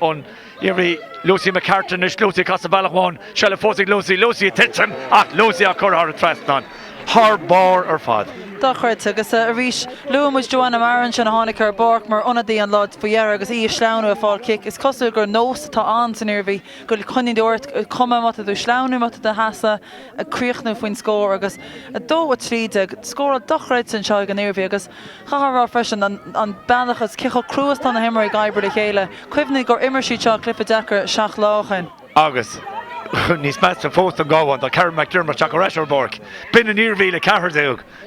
ón Iarmhí. Lucy McCartan anois, Lucy ag casadh bealach amháin, seilbh fós ag Lucy, Lucy ag titim ach Lucy á cur thar an trasnán. Thar barr ar fad. Dochreidte. Agus arís, luaigh muid Joanna Maher ansin a tháinig ar an bpáirc mar ionadaí an lá faoi dheireadh agus í ag sleamhnú ag fáil cic. Is cosúil gur nós atá ann san Iarmhí go coinníonn ort, cuma má tá tú ag sleamhnú, má tá tú ag seasamh, ag críochnú faoin scór agus 2, 13, scóráil dochreidte anseo ag an Iarmhí agus chaithfeá a rá freisin an bealach is cé chomh crua is atá na himreoirí ag oibriú le chéile. Cuimhnigh gur imir siad seo cluiche deacair 7 lá ó shin. Agus níos measa fós don gCabhán, tá Karen McDermott ag teacht ar ais ar an bpáirc. B'in an Iarmhí le 14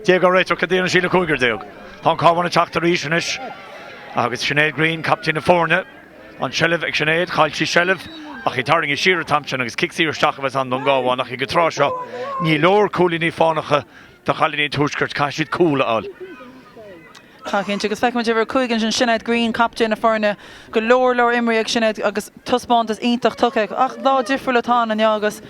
déag á réiteach cad a dhéanann sí le cúigear déag. Tá an Cabhán ag teacht arís anois agus Sinéad Greene, captaen na foirne, An tseilbh ag Sinéad, chaill sí seilbh ach í tarraingthe siar an t-am sin agus cic saor isteach a bheas ann don gCabhán ach ag an tráth seo ní leor cúilíní fánacha do chailíní an Tuaiscirt, caithfidh siad cúl a fháil. Tá cinnte, agus feicimid uimhir 5 ansin, Sinéad Greene, captaen na foirne. Go leor leor imrithe ag Sinéad agus taispeántas iontach tugtha aici. Ach lá difriúil atá ann inniu agus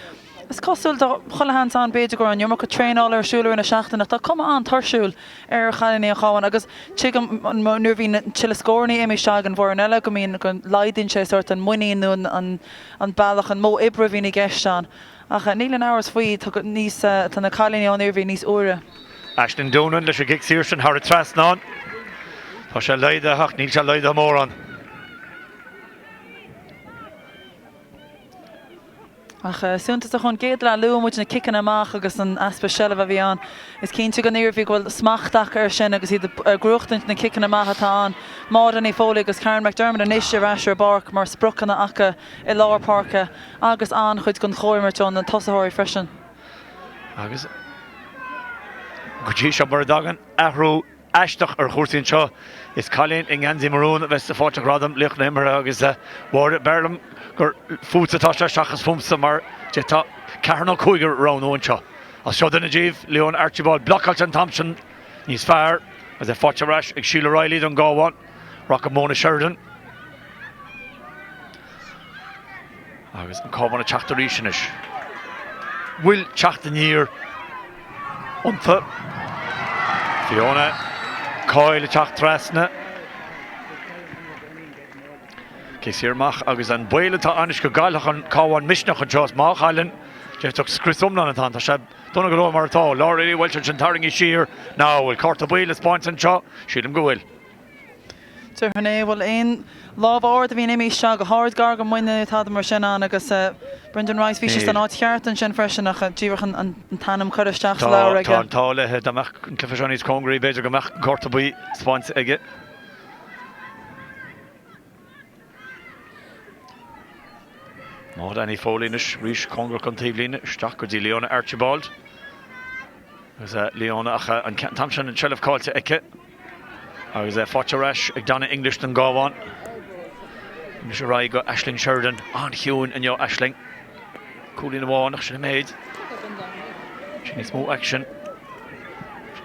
is cosúil do chuile sheans ann b'fhéidir go raibh an iomarca traenála ar siúl i rith na seachtaine ach tá cuma an-tuirsiúil ar chailíní an Chabháin agus tuigim nuair a bhíonn tuilleadh scóranna imithe isteach ag an bhfoireann eile go mbíonn, go laghdaíonn sé sórt an muinín nó an an bealach, an modh oibre a bhíonn i gceist ann. Ach níl aon amhras faoi, tá níos, tá na cailíní ón Iarmhí níos úire. Aisling Doonan leis an gcic saor sin thar an trasnán. Tá sé laghdaithe ach níl sé laghdaithe mórán. Ach suntasach ón gcéad leath, luaigh muid na ciceanna amach agus an easpa seilbhe a bhí ann. Is cinnte don Iarmhí go bhfuil smacht acu air sin agus iad ag gnóthachtaint na ciceanna amach atá ann. Maud Annie Foley agus Karen McDermott anois ar ais ar an bpáirc mar spriocanna acu i lár páirce agus an-chuid den chomhimirt ó na tosaitheoirí freisin. Agus go dtí seo mura dtagann athrú aisteach ar chúrsaí anseo. Is cailín i ngeansaí marún a bheas ag fáilt ghradam laoch na himeartha agus a Mháire, b'fhearr liom gur fútsa atá sé seachas fúmsa mar d'fhéadfá ceathrar nó cúigear a roghnú anseo. As seo duine díobh, Leona Archibald, blocáilte an t-am sin níos fearr agus é faighte ar ais ag Sheila Reilly don gCabhán. Rachaidh Mona Sheridan. Agus an Cabhán ag teacht arís anois. Bhfuil teacht aniar iontu. Fiona Coyle ag teacht trasna. Cic saor amach agus an baol atá ann anois go gcaillfeadh an Cabhán misneach anseo is má chailleann, d'fhéadfadh scrios iomlán atá ann. Tá sé dona go leor mar atá. Laura Lee Walsh ansin tarraingthe siar. Now, bhfuil cárta buí le spáint anseo? Sílim go bhfuil. Déarfainn é. Bhuel, aon lámh ard a bhíonn imithe isteach go hard gar don mbuinne nó tada mar sin ann agus Brendan Rice, bhí sé san áit cheart ansin freisin ach díreach an t-ainm curtha isteach sa leabhar aige. Tá an t-ádh léi. Dá mbeadh an cluiche seo níos cóngaraí, b'fhéidir go mbeadh an cárta buí spáinte aige. Máire Annie Foley anois arís cóngarach don taobhlíne isteach go dtí Leona Archibald. Agus Leona ach an t-am sin an tseilbh caillte aici. Agus é faighte ar ais ag Donna English don gCabhán. Anois ar aghaidh go Aisling Sheridan. An-chiúin inniu Aisling. Cúilín amháin ach sin an méid. Sin níos mó aicsin.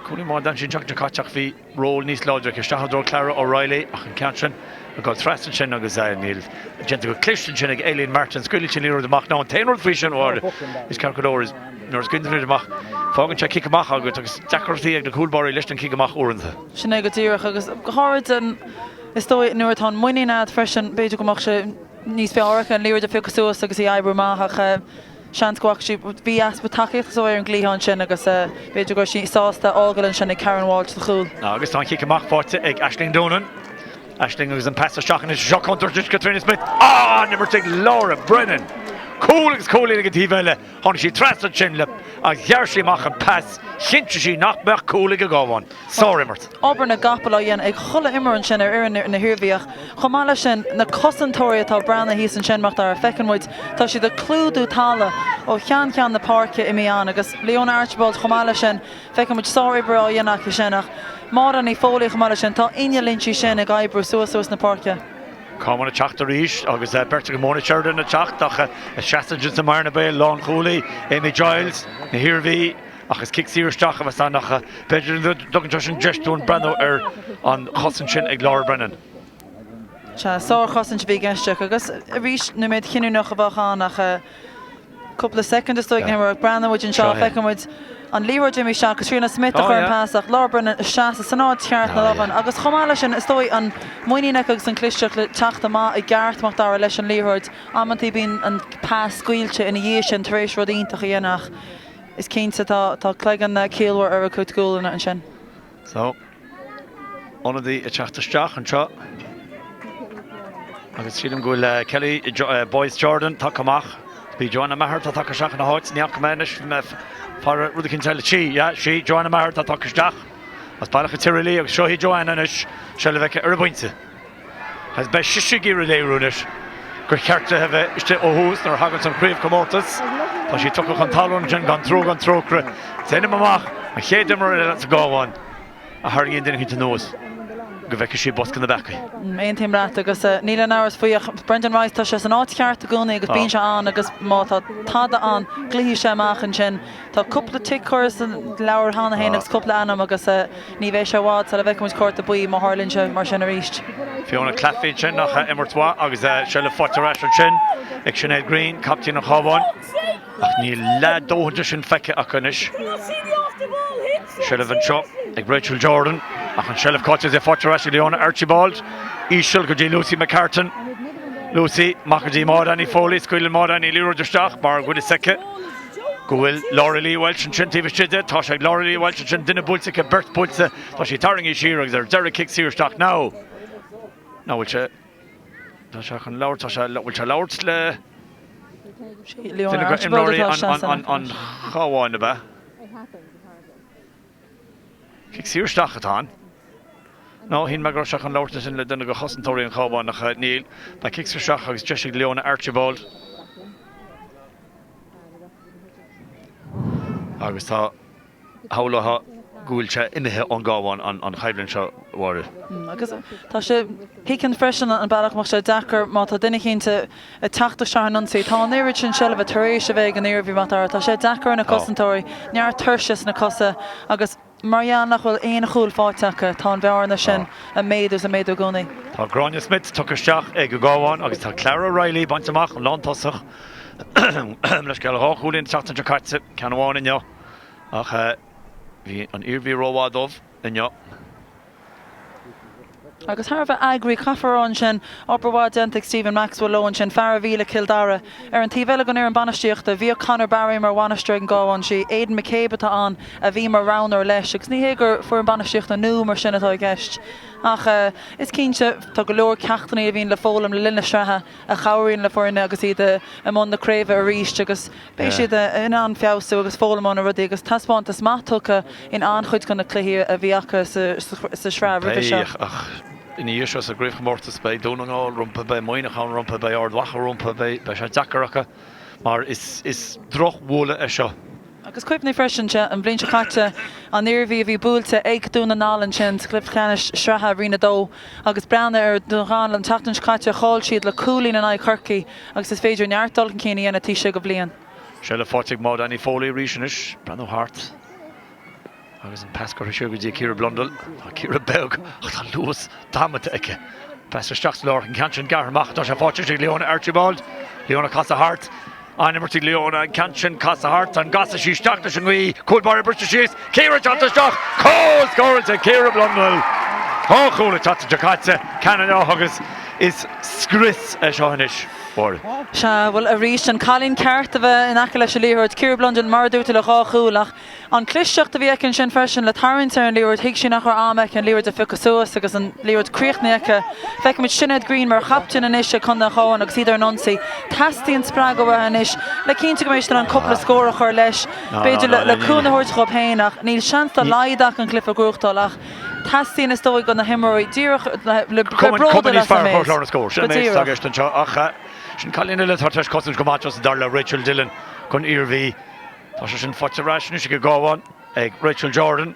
Cúilín amháin d'fhan sí an tseachtain seo caite ach bhí ról níos láidre aici. Isteach i dtreo Clara O'Reilly ach an ceann sin ag dul trasna ansin agus níl déanta go cliste ansin ag Aileen Martin. Scaoileann sí an liathróid amach. Now an t-aon rud faoi sin is ceart go leor is nuair a scaoileann tú an liathróid amach fágann sé cic amach agat agus deacrachtaí ag na cúlbáirí leis an cic amach uaireanta. Sin é go díreach agus go háirid is dóigh nuair atá an muinín agat freisin b'fhéidir go mbeadh sé níos fearr aici an liathróid a phiocadh suas agus í a oibriú amach ach Seans go bhfaca sí, bhí easpa tacaíochta is dóigh ar an gcliathán sin agus b'fhéidir go raibh sí sásta fhágáil ansin ag Karen Walsh sa chúl. Agus tá an chic amach faighte ag Aisling Doonan. Aisling agus an pas isteach anois. Seo contúirt anois Caitríona Smith. Ah! An imirt ag Laura Brennan. Cúl agus cúilín ag an taobh eile. Tháinig sí trasna ansin le agus ghearr sí amach an pas. Chinntigh sí nach mbeadh cúl ag an gCabhán. Sár-imirt. Obair na gcapall á dhéanamh ag chuile imreoir ansin ar fhoireann na hIarmhí ach chomh maith leis sin, na cosantóirí atá breathnaithe thíos ansin, Mac Dara, feiceann muid, tá siad ag clúdú talamh ó cheann ceann na páirce imithe ann agus Leona Archibald chomh maith leis sin, feiceann muid sár-obair á dhéanamh acu sin ach Máire Ní Foley chomh maith leis sin, tá inneall inti sin ag oibriú suas suas na páirce. Cabhán ag teacht arís agus beirt ag Mona Sheridan ag teacht ach seasann siad sa mbearna béil lánchúlaí Amy Giles na hIarmhí. Ach is cic saor isteach a bheas ann ach b'fhéidir go dtugann sé sin deis dúinn breathnú ar an chosaint sin ag Laura Brennan. Sea, sárchosaint a bhí i gceist aici agus arís nóiméad chinniúnach a bheadh ann ach cúpla soicind is dóigh nuair a breathnaíonn muid anseo feiceann muid an liathróid imithe isteach Caitríona Smith a chuir an pas ach Laura Brennan ag seasamh san áit cheart na lámha agus chomh maith leis sin is dóigh an muinín aici agus an clisteacht le teacht amach i gceart Mac Dara leis an liathróid. Amantaí bíonn an pas scaoilte ina dhiaidh sin tar éis rud iontach a dhéanamh ach Is cinnte, tá cloigeann ciallmhar ar a cuid gualainne ansin. So, ionadaí ag teacht isteach anseo agus sílim go bhfuil Kelly Boyce Jordan tagtha amach. Bhí Joanna Maher atá tagtha isteach ina háit. Ní fhaca mé anois, bhí mé ag faire rud eicínt eile. Sí, yeah, sí, Joanna Maher atá tagtha isteach as Bealach an Tirialaigh agus seo í Joanna anois, seilbh aici ar an bpointe. Agus beidh sise ag iarraidh léiriú anois gur cheart di a bheith istigh ó thús nuair a thaganns an chraobhchomórtas. Tá sí tugtha chun talún ansin gan trua gan trócaire. Déanaim amach an chéad imreoir eile sa gCabhán a tharraingíonn duine eicínt anuas go bhfeicfidh sí bosca na bpeacaí. Aontaím leat agus níl aon amhras faoi ach Brendan Rice, tá sé san áit cheart i gcónaí agus bíonn sé ann agus má tá tada ann, glaofaidh sé amach ansin. Tá cúpla tic curtha sa leabhar cheana féin agus cúpla ainm agus ní bheidh sé i bhfad sula bhfeicfidh muid cárta buí má tharlaíonn sé mar sin arís. Fiona Claffey ansin ach imirt mhaith agus seilbh faighte ar ais ansin ag Sinéad Greene, captaen an Chabháin. Ach níl leath dóthain de sin feicthe acu anois. Seilbh anseo ag Rachel Jordan ach an seilbh caillte is é faighte ar ais ag Leona Archibald. Íseal go dtí Lucy McCartan. Lucy, amach go dtí Máire Annie Foley. Scaoileann Máire Annie liathróid isteach mar go bhfuil fhios aici. go bhfuil Laura Lee Walsh ansin taobh istigh di. Tá sé ag Laura Lee Walsh ansin, duine buailte aici, beirt buailte. Tá sí tarraingthe siar agus ar deireadh cic saor isteach now. Now bhfuil sé, tá sé chun labhairt, tá sé, bhfuil sé labhairt le duine de imreoirí an Chabháin, ab ea? Cic saor isteach atá ann. Nó shíl mé go raibh sé chun labhairt ansin le duine de chosantóirí an Chabháin ach níl. Beidh cic saor isteach agus deis ag Leona Archibald. Agus tá shamhlófá go bhfuil sé imithe ón gCabhán an choimhlint seo, a Mháire. Agus tá sé, thuigfinn freisin an bealach a mbeadh sé deacair má tá duine eicínt ag teacht isteach in ionsaí. Tá an oiread sin seilbhe tar éis a bheith ag an Iarmhí, Mac Dara. Tá sé deacair ar na cosantóirí, neart tuirse sna cosa agus mar gheall nach bhfuil aon chúl faighte acu, tá an bhearna sin ag méadú is ag méadú i gcónaí. Tá Gráinne Smith tugtha isteach ag an gCabhán agus tá Clara Reilly bainte amach, an lántosach, leithscéal, 2 chúilín an tseachtain seo caite, ceann amháin inniu ach bhí an Iarmhí rómhaith dóibh inniu. Agus thar a bheith eagraithe, caithfear a rá ansin, obair mhaith déanta ag Stephen Maxwell leo ansin, fear a bhí le Cill Dara. Ar an taobh eile den fhoireann bainistíochta, bhíodh Conor Barry mar bhainisteoir ag an gCabhán, sí Aidan McCabe atá ann a bhí mar roghnóir leis agus ní hé gur foireann bainistíochta nua mar sin atá i gceist ach is cinnte tá go leor ceachtanna a bhíonn le foghlaim le linn na sraithe a chabhraíonn le foirne agus iad i mbun na craoibhe arís agus Beidh siad in ann feabhsú agus foghlaim ó na rudaí agus taispeántas maith tugtha in an-chuid de na cluichí a bhí acu sa sraith roimhe seo. Beidh, ach ina dhiaidh seo sa gcraobhchomórtas beidh Dún na nGall rompu, beidh Muineachán rompu, beidh Ard Mhacha rompu, beidh sé deacair acu mar is drochbhualadh é seo. Agus cuimhnigh freisin, an bhliain seo caite, an Iarmhí a bhí buailte ag Dún na nGall ansin sa chluiche ceannais sraithe Roinn 2 agus breathnaigh ar Dhún na nGall an tseachtain seo caite, chaill siad le cúilín in aghaidh Chorcaí. Agus is féidir neart dul chun cinn a dhéanamh taobh istigh de bhliain. Seilbh faighte ag Maud Annie Foley arís anois. Breathnú thart agus an pas curtha siar go dtí Ciara Blundell. Tá Ciara beag ach tá luas damanta aici. Pas isteach sa lár, an ceann sin gearrtha amach. Tá sé faighte ag Leona Archibald. Leona casadh thart. An-imirt ag Leona, an ceann sin casadh thart. An gcasfaidh sí isteach leis an ngaoth? Cúl báire briste síos. Ciara ag teacht isteach! Cúl scóráilte ag Ciara Blundell! Dhá chúl an tseachtain seo caite, ceann inniu agus is scrios é seo anois, Mháire. Sea, bhuel arís, an cailín ceart a bheith in aice leis an liathróid, Ciara Blundell, mar a dúirt tú, le dhá chúl ach an clisteacht a bhí aici ansin freisin le tarraingt ar an liathróid, thuig sí nach raibh am aici an liathróid a phiocadh suas agus an liathróid críochnaithe aici. Feicimid Sinéad Greene mar chaptaen anois ag Contae an Chabháin agus iad ar an ionsaí. Teastaíonn spreagadh uathu anois le cinntiú go mbeidh siad in ann cúpla scór a chur leis, b'fhéidir le cúnamh a thabhairt dhóibh féin ach níl seans dá laghad acu an cluiche a ghnóthachtáil ach teastaíonn is dóigh do na himreoirí díreach le bheith bródúil as an méid. Go díreach. Sin cailín eile atá tar éis cosaint go maith dar le Rachel Dillon don Iarmhí. Tá sé sin faighte ar ais anois ag an gCabhán ag Rachel Jordan.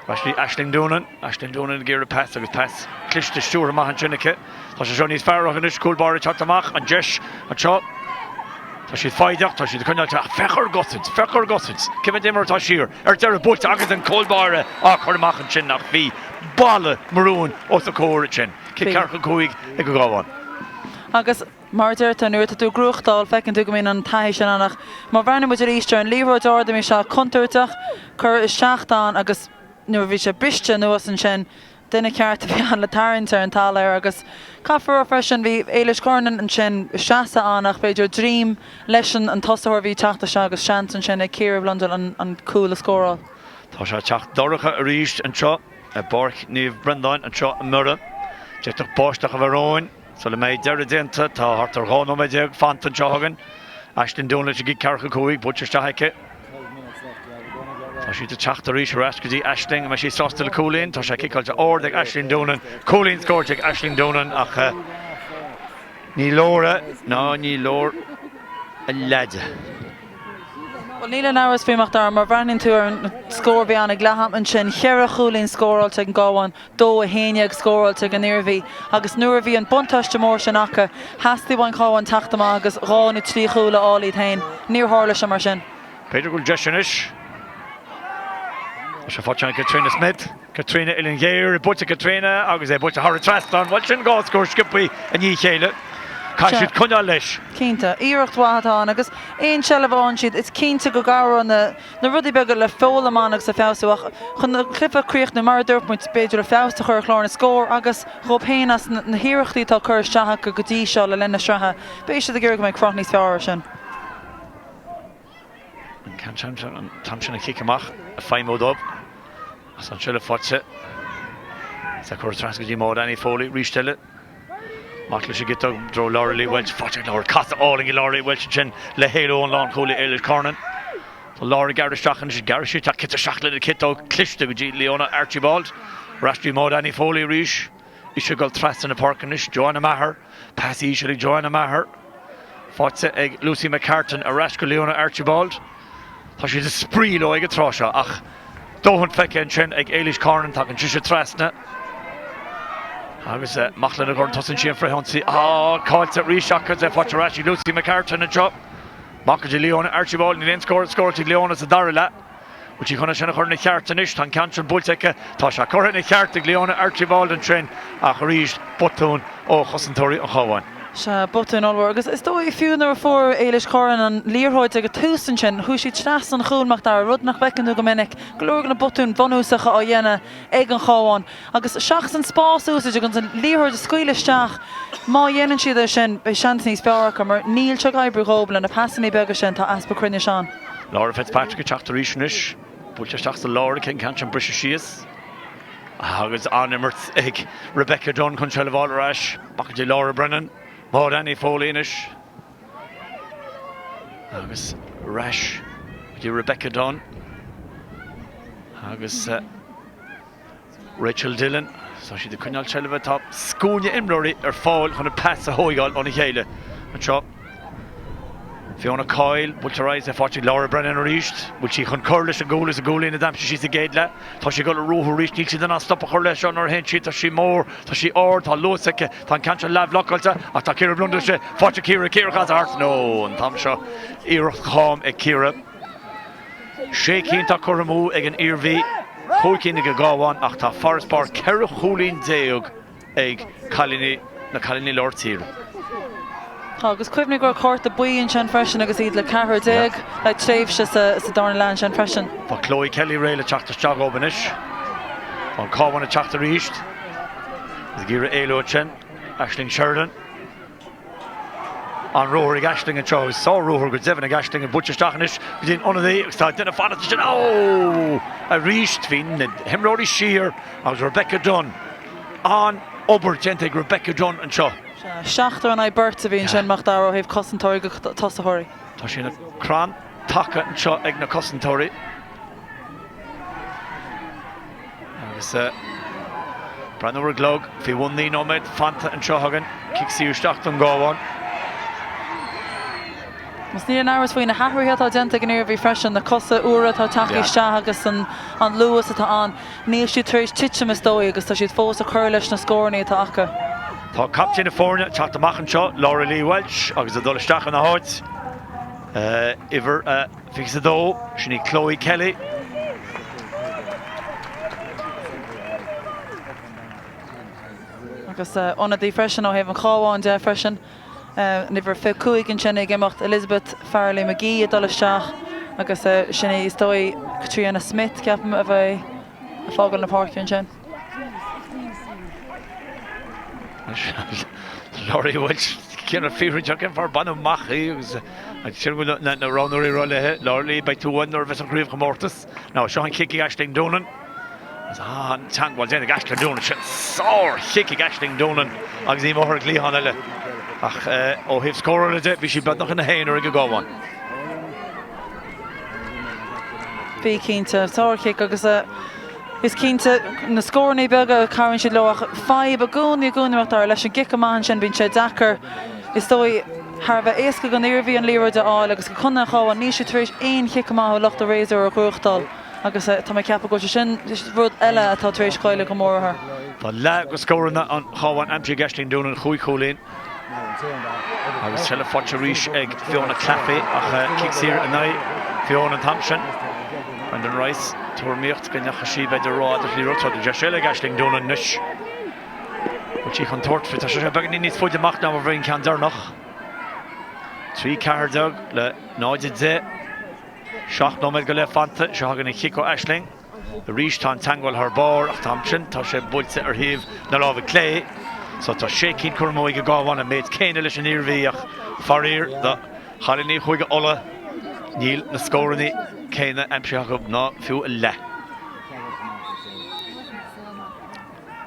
Ar ais go dtí Aisling Doonan. Aisling Doonan ag iarraidh pas agus pas cliste stiúrtha amach ansin aici. Tá sé seo níos fearr anois, cúl báire ag teacht amach, an deis anseo. Tá siad foighdeach, tá siad ag coinneáil ach féach ar an gcosaint, féach ar an gcosaint. Cé mhéad imreoir atá siar? Ar deireadh buailte agus an cúl báire á chur amach ansin ach bhí balla marún os a comhair ansin. Cic ceathracha 5 ag an gCabhán. Agus mar a deir tú, nuair atá tú ag gnóthachtáil, feiceann tú go mbíonn an taithí sin ann ach má bhreathnaíonn muid arís ar an liathróid ard a bhí sé contúirteach, curtha isteach ann agus nuair a bhí sé briste anuas ansin, duine ceart a bhí ann le tarraingt ar an talamh air agus caithfear a rá freisin, bhí Éilish Cornan ansin ag seasamh ann ach b'fhéidir droim leis an tosaitheoir a bhí ag teacht isteach agus seans ansin ag Ciara Blundell an cúl a scóráil. Tá sé ag teacht dorcha arís anseo i bPáirc Naomh Brendáin anseo i mBiorra. D'fhéadfadh báisteach a bheith romhainn sula mbeidh deireadh déanta. Tá thart ar 12 nóiméad fanta anseo againn. Aisling Doonan leis an gcic 45, buailte isteach aici. Tá siad ag teacht arís ar ais go dtí Aisling. An mbeidh sí sásta le cúilín? Tá sé ciceáilte ard ag Aisling Doonan. Cúilín scóráilte ag Aisling Doonan ach ní leor é ná ní leor a leath de. Bhuel, níl aon amhras faoi Mac Dara, má bhreathnaíonn tú ar an scór a bhí ann ag leath ama ansin, cheithre chúilín scóráilte ag an gCabhán, 2, 11 scóráilte ag an Iarmhí agus nuair a bhí an buntáiste mór sin acu, theastaigh ón Chabhán teacht amach agus dhá nó trí chúl a fháil iad féin. Níor tharla sé mar sin. B'fhéidir go bhfuil deis anois. Tá sé faighte ag Caitríona Smith. Caitríona uillinn ghéar, buailte Caitríona agus é buailte thar an trasnán. Bhuel sin dhá scór sciobtha i ndiaidh a chéile. Caithfidh siad coinneáil leis. Cinnte. Iarracht mhaith atá ann agus aon seilbh a fhaigheann siad, is cinnte go gcabhróidh na. na rudaí beaga le foghlaim ann agus le feabhsú ach chun an cluiche a chríochnú, mar a dúirt muid, b'fhéidir le feabhas a chur ar chlár na scór agus dhóibh féin as na hiarrachtaí atá curtha isteach acu go dtí seo le linn na sraithe, beidh siad ag iarraidh go mbeidh cruth níos fearr air sin. An ceann sin, an t-am sin a chic amach ag feidhmiú dóibh as an seilbh faighte. Is é curtha trasna go dtí Maud Annie Foley arís eile. Amach leis an gciotóg i dtreo Laura Lee Walsh. Faighte ag Laura. Casadh álainn ag Laura Lee Walsh ansin le héalú ón lánchúlaí Éilish Cornan. Tá Laura ag gearradh isteach anois. Gearradh sí isteach. Cite isteach lena ciotóg cliste go dtí Leona Archibald. Ar ais go dtí Maud Annie Foley arís. Ise ag dul trasna na páirce anois. Joanna Maher. Pas íseal ag Joanna Maher. Faighte ag Lucy McCartan ar ais go Leona Archibald. Tá siad ag spraoi leo ag an tráth seo ach dóthain feicthe ansin ag Éilish Cornan. Tagann sise trasna agus amach lena dhorn. Tosaíonn sí an frithionsaí. Á, caillte arís acu. É faighte ar ais ag Lucy McCartan anseo. Amach go dtí Leona Archibald. Níl aon scór scóráilte ag Leona sa dara leath. Bhfuil sí chun é sin a chur ina cheart anois? Tá an ceann sin buailte aici. Tá sé curtha ina cheart ag Leona Archibald ansin ach arís botún ó chosantóirí an Chabháin. Sea, botún ollmhór. Agus is dóigh, fiú nuair a fuair Éilis Curran an liathróid ag an tús ansin, chuaigh sí trasna an chúil, Mac Dara, rud nach bhfeiceann tú go minic. Go leor de na botúin bhunúsacha á dhéanamh ag an Chabhán. Agus seachas an spás a úsáid agus an liathróid a scaoileadh isteach, má dhéanann siad é sin, beidh seans níos fearr acu, mar níl sé ag oibriú dhóibh le na pasannaí beaga sin, tá easpa cruinnis ann. Laura Fitzpatrick ag teacht arís anois. Buailte isteach sa lár aici, an ceann sin briseadh síos. Agus an-imirt ag Rebecca Dunne chun seilbh a fháil ar ais. Amach go dtí Laura Brennan. Maud Annie Foley anois. Agus ar ais go dtí Rebecca Dunne. Agus Rachel Dillon. Tá siad ag coinneáil seilbhe. Tá scuaine imreoirí ar fáil chun an pas a thóigeáil óna chéile anseo. Fiona Coyle, buailte ar aghaidh faighte ag Laura Brennan arís. Bhfuil sí chun cur leis an gcúl is an gcúilín a d'aimsigh sí sa gcéad leath? Tá sí ag dul rompu arís. Níl siad in ann stop a chur leis seo nuair a théann sí. Tá sí mór, tá sí ard, tá luas aici. Tá an ceann seo leathbhlocáilte ach tá Ciara Blundell istigh. Faighte ag Ciara, Ciara caite thart. No, an t-am seo iarracht cham ag Ciara. Sé cinn atá curtha amú ag an Iarmhí, chúig cinn ag an gCabhán ach tá farasbarr 14 chúilín ag cailíní, na cailíní lár tíre. Tá, agus cuimhnigh go raibh cárta buí ansin freisin agus iad le ceathrar déag le tréimhse sa darna leath ansin freisin. Tá Chloe Kelly réidh le teacht isteach dhóibh anois. Tá an Cabhán ag teacht arís. Is ag iarraidh éalú ansin. Aisling Sheridan. An ruathar ag Aisling anseo agus sár-ruathar go deimhin ag Aisling ag buailte isteach anois go dtí an ionadaí agus tá duine ag fanacht ansin. Ó! Arís bhí na himreoirí siar agus Rebecca Dunne. An-obair déanta ag Rebecca Dunne anseo. Seachtar in aghaidh beirt a bhí ansin, Mac Dara, ó thaobh cosantóirí go tosaitheoirí. Tá sé ina crann taca anseo ag na cosantóirí. Agus breathnú ar an gclog, faoi bhun 9 nóiméad fanta anseo againn. Cic saor isteach don gCabhán. Agus níl aon amhras faoi na hathruithe atá déanta ag an Iarmhí freisin, na cosa úra atá tagtha isteach agus an luas atá ann. Níl siad tar éis titim is dóigh agus tá siad fós ag cur leis na scóranna atá acu. Tá captaen na foirne ag teacht amach anseo, Laura Lee Walsh, agus ag dul isteach ina háit, uimhir 22, sin í Chloe Kelly. Agus ionadaí freisin ó thaobh an Chabháin de freisin. An uimhir 25 ansin ag imeacht, Elizabeth Farrelly McGee ag dul isteach agus sin í is dóigh Caitríona Smith, ceapaim, a bheidh ag fágáil na páirce ansin. Laurie Walsh, cén fiafraí seo, cén fáth ar baineadh amach í agus sin go bhfuil na roghnóirí ag rá léi, Laurie, beidh tú uainn nuair a bheas an chraobhchomórtas. Now, seo an chic ag Aisling Doonan. Tá an teagmháil déanta ag Aisling Doonan. Sin sár-chic ag Aisling Doonan agus í amuigh ar an gcliathán eile. Ach ó thaobh scórála de, bhí sí beagnach ina haonar ag an gCabhán. Bhí, cinnte. Sár-chic agus is cinnte na scóranna beaga cabhraíonn siad leo ach fadhb i gcónaí i gcónaí dar leis an gcic amach ansin bíonn sé deacair is dóigh thar a bheith éasca don Iarmhí an liathróid a fháil agus do Chontae an Chabháin níl siad tar éis aon chic amach ó lucht an fhreasúra a ghnóthachtáil. Agus tá mé ag ceapadh go bhfuil sé sin rud eile atá tar éis goilleadh go mór orthu. Tá leath de scóranna an Chabháin aimsithe ag Aisling Doonan, chúig chúilín agus seilbh faighte arís ag Fiona Claffey ach cic saor in aghaidh Fiona an t-am sin. Brendan Rice, tuairimíocht go ndeachaigh sí b'fhéidir rófhada leis an liathróid. Tá deis eile ag Aisling Doonan anois. Bhfuil sí chun tabhairt faoi? Tá sé beagáinín níos faide amach ná mar a bhí an ceann deireanach. 3 14 le 0 10. 7 nóiméad go leith fanta. Seo chugainn an chic ó Aisling. Arís tá an teagmháil thar barr ach an t-am sin tá sé buailte ar thaobh na láimhe clé. So tá sé cinn curtha amú ag an gCabhán an méid céanna leis an Iarmhí ach faraor do chailíní Chúige Uladh níl na scóranna céanna aimsithe acu ná fiú a leath.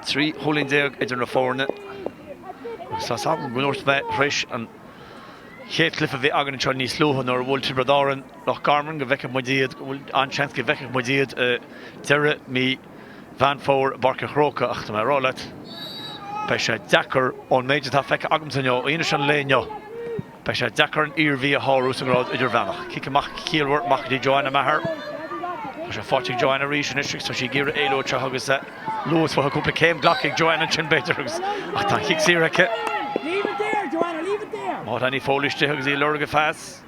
13 chúilín idir na foirne agus tá a fhios agam go ndúirt mé tar éis an chéad chluiche a bhí againn anseo níos luaithe nuair a bhuail Tiobraid Árann Loch Garman go bhfeicfeadh muid iad, go bhfuil an-seans go bhfeicfeadh muid iad i deireadh mí Mheán Fómhair i bPáirc an Chrócaigh ach tá mé ag rá leat, beidh sé deacair ón méid atá feicthe agamsa inniu, ó fhianaise an lae inniu, beidh sé deacair an Iarmhí a shárú sa ngrád idirmheánach. Cic amach ciallmhar amach go dtí Joanna Maher. Tá sé faighte ag Joanna arís anois agus tá sí ag iarraidh éalú anseo agus luas uaithi cúpla céim glactha ag Joanna ansin b'fhéidir agus ach tá an chic saor aici. Má tá ní Foley istigh agus í ag lorg a phas.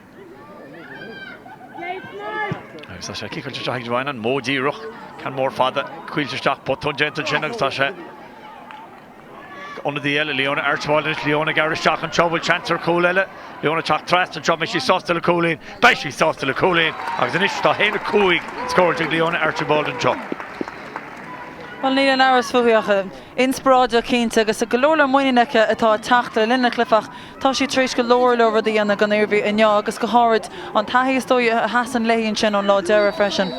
Agus tá sé ciceáilte isteach ag Joanna, an modh díreach, ceann mór fada, caoilte isteach, botún déanta ansin agus tá sé. ionadaí eile, Leona Archibald anois, Leona ag gearradh isteach anseo, bhfuil seans ar chúl eile? Leona ag teacht trasna anseo, mbeidh sí sásta le cúilín? Beidh sí sásta le cúilín agus anois tá 1-5 scóráilte ag Leona Archibald anseo. Bhuel, níl aon amhras fúithi ach inspioráideach cinnte agus go leor leor muinín aici atá ag teacht le linn an chluiche ach tá sí tar éis go leor leor rud a dhéanamh don Iarmhí inniu agus go háirid an taithí is dóigh a sheasann léi ansin ón lá deiridh freisin.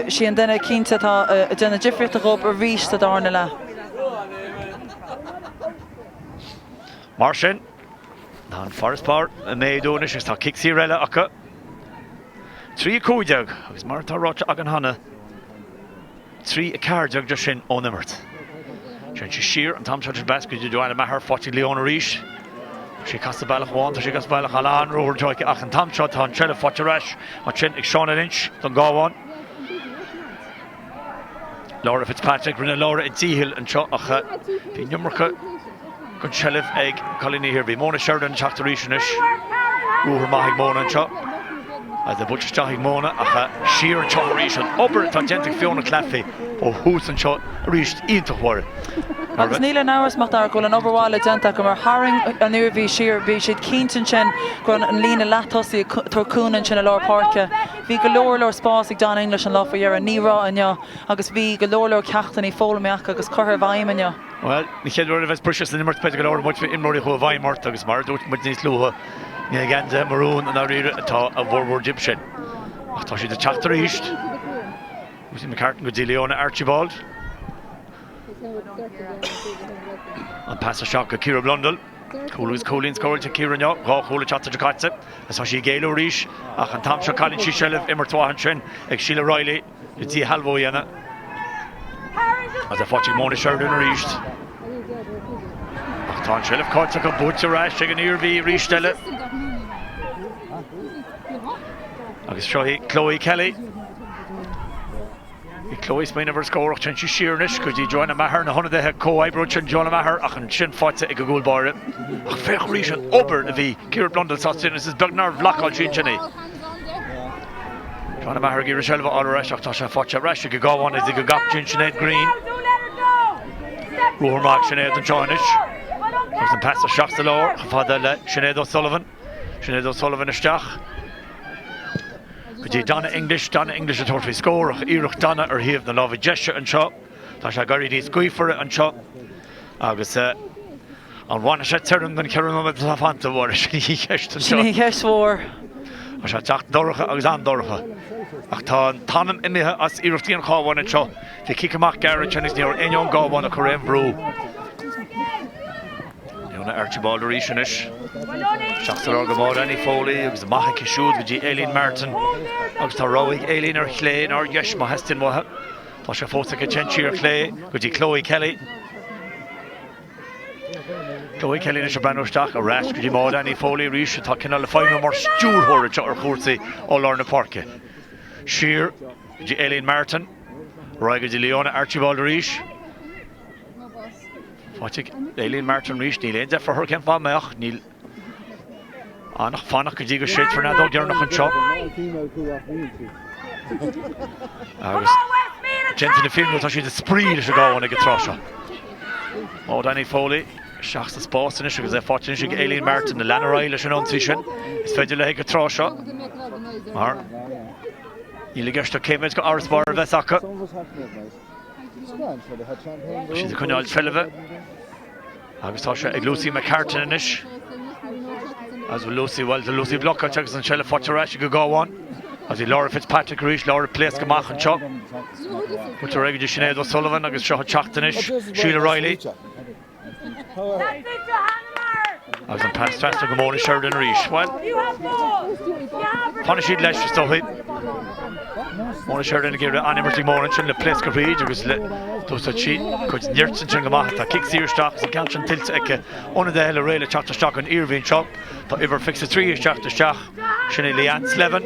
Sí an duine cinnte atá ag déanamh difríochta dhóibh arís sa darna leath. Mar sin, tá an farasbarr ag méadú anois agus tá cic saor eile acu. 3-15 agus mar atá ráite againn cheana, 3, 14 de sin ón imirt. Téann sé siar an t-am seo den bpas go dtí Joanna Maher, faighte ag Leona arís. Tá sí ag casadh bealach amháin, tá sí ag casadh bealach eile, an-ruathar anseo aici ach an t-am seo tá an tseilbh faighte ar ais ansin ag Shauna Lynch don gCabhán. Laura Fitzpatrick, rinne Laura a dícheall anseo ach bhí an iomarca den tseilbh ag cailíní na hIarmhí. Mona Sheridan ag teacht arís anois. Ruathar maith ag Mona anseo. Agus é buailte isteach ag Mona ach siar anseo arís. An obair atá déanta ag Fiona Claffey ó thús anseo arís iontach Mháire. Agus níl aon amhras Mac Dara go bhfuil an obair bhaile déanta acu mar tharraing an Iarmhí siar. Bhí siad cinnte ansin go raibh an líne leath-tosaigh ag tabhairt cúnamh ansin i lár páirce. Bhí go leor leor spás ag Donna English an lá faoi dheireadh. Ní raibh inniu agus bhí go leor leor ceachtanna foghlamtha acu agus curtha i bhfeidhm inniu. Bhuel, an chéad uair a bheas briseadh san imirt, b'fhéidir go labhróidh muid faoi imreoirí a chuaigh i bhfeidhm ort agus mar a dúirt muid níos luaithe, ní ag ainmhithe maroon i ndáiríre atá a bhformhór díobh sin. Ach tá siad ag teacht arís. Lucy McCartan go dtí Leona Archibald. An pas isteach go Ciara Blundell. Cúl agus cúilín scóráilte ag Ciara inniu, 2 chúl an tseachtain seo caite agus tá sí ag éalú arís ach an t-am seo cailleann sí seilbh, imirt mhaith ansin ag Sheila Reilly. Le díshealbhú a dhéanamh. Agus é faighte ag Mona Sheridan arís. Ach tá an tseilbh caillte acu, buaite ar ais ag an Iarmhí arís eile. Agus seo í Chloe Kelly. Bhí Chloe ag smaoineamh ar scór ach téann sí siar anois go dtí Joanna Maher, na hionadaithe comhoibriú ansin Joanna Maher ach ansin faighte ag an gcúl báire. Ach féach arís an obair a bhí Ciara Blundell sásta a dhéanamh is beag nár bhlocáil sí ansin í. Joanna Maher ag iarraidh seilbh a fháil ar ais ach tá sé faighte ar ais ag an gCabhán is ag an gcaptaen Sinéad Greene. Ruathar maith ag Sinéad anseo anois. Agus an pas isteach sa lár chomh fada le Sinéad O'Sullivan. Sinéad O'Sullivan isteach go dtí Donna English. Donna English ag tabhairt faoi scór ach iarracht Donna ar thaobh na láimhe deise anseo. Tá sé ag éirí níos gaofaire anseo agus An bhfanfaidh sé tirim don cheithre nóiméad atá fanta, a Mháire? Sin í an cheist anseo. Sin í an cheist mhór. Tá sé ag teacht dorcha agus an-dorcha. Ach tá an t-anam imithe as iarrachtaí an Chabháin anseo. Bhí cic amach gearr ansin agus ní raibh éinne ón gCabhán ag cur aon bhrú. Leona Archibald arís anois. Isteach sa lár go Máire Annie Foley agus amach aici siúd go dtí Aileen Martin. Agus tá rogha ag Aileen ar chlé nó ar dheis má theastaíonn uaithi. Tá sé fós aici téann sí ar chlé go dtí Chloe Kelly. Chloe Kelly anois ag breathnú isteach ar ais go dtí Máire Annie Foley arís atá cineál ag feidhmiú mar stiúrthóir anseo ar chúrsaí ó lár na páirce. Siar go dtí Aileen Martin, ar aghaidh go dtí Leona Archibald arís. Faighte ag Aileen Martin arís, níl aon deifir uirthi cén fáth a mbeadh, níl ann ach fanacht go dtí go séidfear an fheadóg dheireanach anseo. Agus déanta na fírinne tá siad ag spraoi leis an gCabhán ag an tráth seo. Máire Annie Foley isteach sa spás anois agus é faighte anois ag Aileen Martin a lean ar aghaidh leis an ionsaí sin. Is féidir léi ag an tráth seo mar níl i gceist ach cé mhéad d'fharasbarr a bheas acu. Tá siad ag coinneáil seilbhe. Agus tá sé ag Lucy McCartan anois. As Lucy, bhuel, tá Lucy blocáilte agus an seilbh faighte ar ais ag an gCabhán. Agus í Laura Fitzpatrick arís, Laura ag pléascadh amach anseo. Buailte ar aghaidh go dtí Sinéad O'Sullivan agus seo ag teacht anois, Sheila Reilly. Agus an pas trasna go Mona Sheridan arís. Bhuel, fanfaidh siad leis, is dóigh. Mona Sheridan ag iarraidh an-imirt ag Mona ansin le pléascadh thríd agus le d'úsáid sí cuid nirt ansin go maith. Tá cic saor isteach agus an ceann sin tuillte aici. Ionadaí eile réidh le teacht isteach don Iarmhí anseo. Tá uimhir 23 ag teacht isteach. Sin í Leanne Slevin.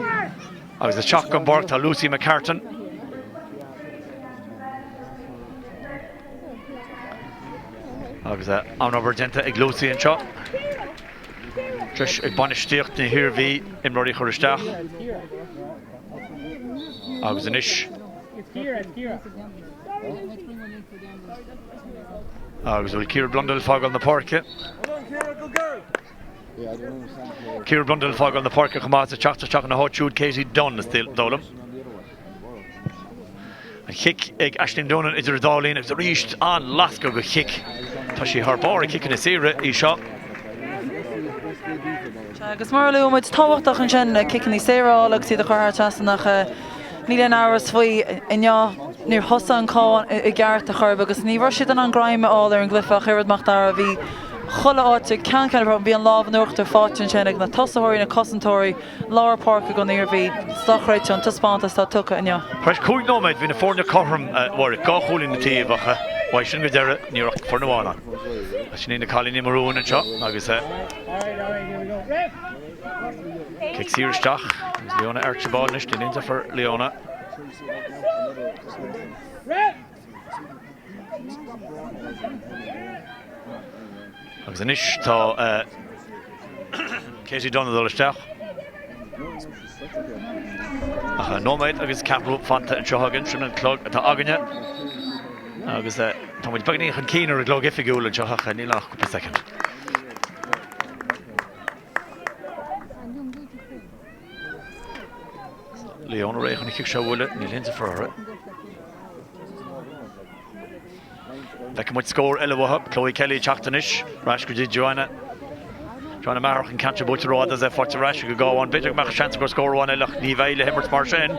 Agus isteach den bpáirc tá Lucy McCartan. Agus an-obair déanta ag Lucy anseo. Deis ag bainistíocht na hIarmhí imreoirí a chur isteach. Agus anois. Agus bhfuil Ciara Blundell ag fágáil na páirce? Ciara Blundell ag fágáil na páirce chomh maith is ag teacht isteach ina háit siúd Katie Dunne is dóigh liom. An chic ag Aisling Doonan idir an dá linn agus arís an-lascadh de chic. Tá sí thar barr ag ciceanna saora í seo. Agus mar a luaigh muid, tábhachtach ansin ciceanna saora a fháil agus iad a chur thar trasnán ach níl aon amhras faoi inniu níor thosaigh an Cabhán i gceart ar chor ar bith agus ní raibh siad in ann greim a fháil ar an gcluiche ach oiread Mac Dara. Bhí chuile áit ag ceann ceann bhí an lámh in uachtar faighte ansin ag na tosaitheoirí, na cosantóirí, lár páirce don Iarmhí. Dochreidte an taispeántas atá tugtha inniu. Tar éis 5 nóiméad bhí na foirne cothrom, a Mháire, 2 chúilín an taobh ach uaidh sin go deireadh ní raibh ach foireann amháin ann. Sin iad na cailíní marún anseo agus. Cic saor isteach agus Leona Archibald anois, níl aon deifir ar Leona. Agus anois tá Katie Dunne ag dul isteach. Ach nóiméad agus ceathrú fanta anseo againn, sin an clog atá againne. Agus tá muid beagáinín chun cinn ar an gclog oifigiúil anseo ach níl ach cúpla soicind. Leona réidh chun an chic seo a bhualadh, níl aon deifir uirthi. Feicfidh muid scór eile uathu. Chloe Kelly ag teacht anois ar ais go dtí Joanna. Joanna Maher an ceann seo buailte rófhada is é faighte ar ais ag an gCabhán. B'fhéidir go mbeadh seans acu scór amháin eile ach ní bheidh le himirt mar sin.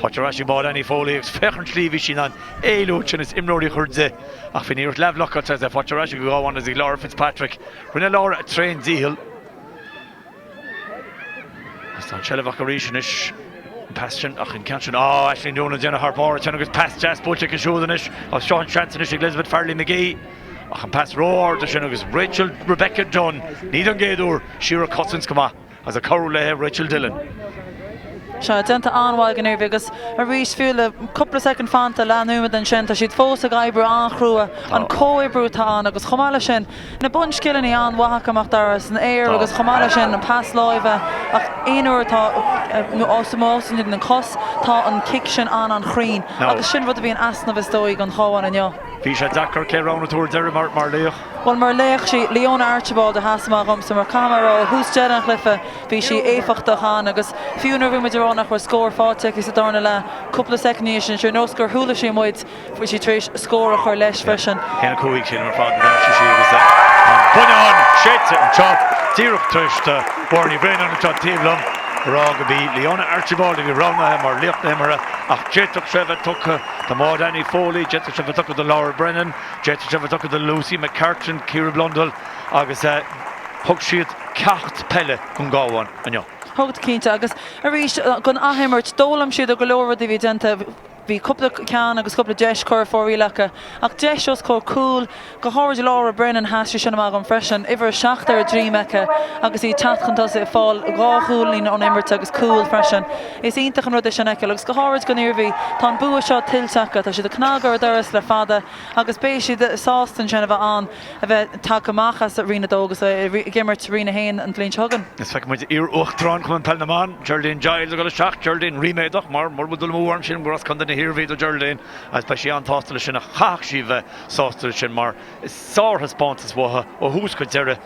Faighte ar ais ag Maud Annie Foley agus féach an tslí a bhí sí in ann éalú ansin is imreoirí a chur di. Ach bhí an iarracht leathbhlocáilte agus é faighte ar ais ag an gCabhán agus ag Laura Fitzpatrick. Rinne Laura a tréan-dícheall. Agus tá an tseilbh acu arís anois. An pas sin, ach an ceann sin, á, Aisling Noonan ag déanamh thar barr ansin agus pas deas buailte aici siúd anois. Agus seo an seans anois ag Elizabeth Farrelly McGee. Ach an pas ró-ard sin agus Rachel Rebecca Dunne, ní don gcéad uair, siar ag cosaint go maith. Agus ag cabhrú léi Rachel Dillon. Sea, déanta an-mhaith ag an Iarmhí agus arís, fiú le cúpla soicind fanta, leath nóiméad ansin, tá siad fós ag oibriú an-chrua, an comhoibriú atá ann agus chomh maith leis sin, na bunscileanna an-mhaith acu Mac Dara san aer agus chomh maith leis sin, an pas láimhe ach aon uair atá, nó os an cos, tá an cic sin an-an-chruinn agus sin rud a bhí in easnamh is dóigh don Chabhán inniu. Bhí sé deacair cé a roghnú tú ar deireadh mar laoch. Bhuel, mar laoch, sí Leona Archibald a sheas amach dhomsa mar caithfidh mé a rá, ó thús deireadh an chluiche, bhí sí éifeachtach ann agus fiú nuair a bhí muid ag rá nach raibh scór faighte aici sa darna leath, cúpla soicind ina dhiaidh sin, ar nós gur chuala sí muid, bhí sí tar éis scór a chur leis freisin. 1-5 sílim ar fad a d'aimsigh sí agus an buinneán séidte anseo díreach tar éis do Mháire Ní Bhraonáin anseo taobh liom a rá go b'í Leona Archibald a bhí roghnaithe mar laoch na himeartha ach d'fhéadfadh sé a bheith tugtha do Maud Annie Foley, d'fhéadfadh sé a bheith tugtha do Laura Brennan, D'fhéadfadh sé a bheith tugtha do Lucy McCartan, Ciara Blundell agus thug siad ceacht peile don gCabhán inniu. Thug, cinnte. Agus arís, don athimirt, d'fhoghlaim siad ó go leor rudaí a bhí déanta. Bhí cúpla ceann agus cúpla deis curtha fóraoil acu. Ach deis os comhair cúil, go háirid Laura Brennan, sheas sí sin amach dhom freisin. Uimhir 7 ar a droim aici agus í ag teacht chun tosaigh ag fáil dhá chúilín ón imirt agus cúl freisin. Is iontach an rud é sin a fheiceáil agus go háirid don Iarmhí. Tá an bua seo tuillte acu. Tá siad ag cnagadh ar an doras le fada. Agus beidh siad sásta ansin a bheith ann, a bheith tagtha amach as Roinn 2 agus ag imirt Roinn 1 an bhliain seo chugainn. Is feicfidh muid iar-uachtarán Chumann Peile na mBan, Geraldine Giles, ag dul isteach. Geraldine ríméadach, mar mura bhfuil dul amú orm sílim gur as Contae na hIarmhí do Geraldine agus beidh sí an-tsásta leis sin ach chaithfeadh sí a bheith sásta leis sin mar is sárthaispeántas uathu ó thús go deireadh.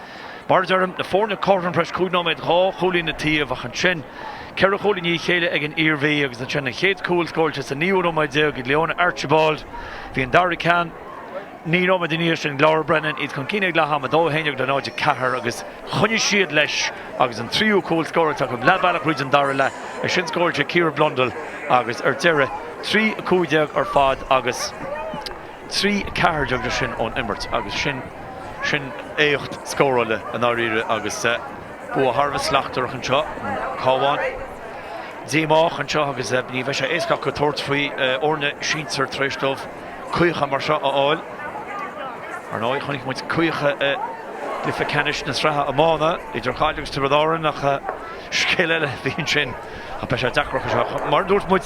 Mar a deirim, na foirne cothrom tar éis 5 nóiméad, 2 chúilín an taobh ach ansin ceithre chúl i ndiaidh a chéile ag an Iarmhí agus ansin an chéad chúl scóráilte sa naoú nóiméad déag ag Leona Archibald. Bhí an dara ceann 9 nóiméad ina dhiaidh sin ag Laura Brennan, iad chun cinn ag leath ama, 2 1 le 0 4 agus choinnigh siad leis agus an tríú cúl scóráilte acu leath bealach thríd an dara leath, é sin scóráilte ag Ciara Blundell agus ar deireadh 3 15 ar fad agus 3 14 de sin ón imirt agus sin sin éacht scórála i ndáiríre agus bua thar a bheith slachtmhar anseo, an Cabhán díomách anseo agus ní bheidh sé éasca acu tabhairt faoi fhoirne sinsir tar éis dóibh caochadh mar seo a fháil. Ar ndóigh, chonaic muid caochadh i gcluiche ceannais na sraithe iomána idir Gaillimh agus Tiobraid Árann ach scéal eile a bhí ansin ach beidh sé deacair acu seo. Mar a dúirt muid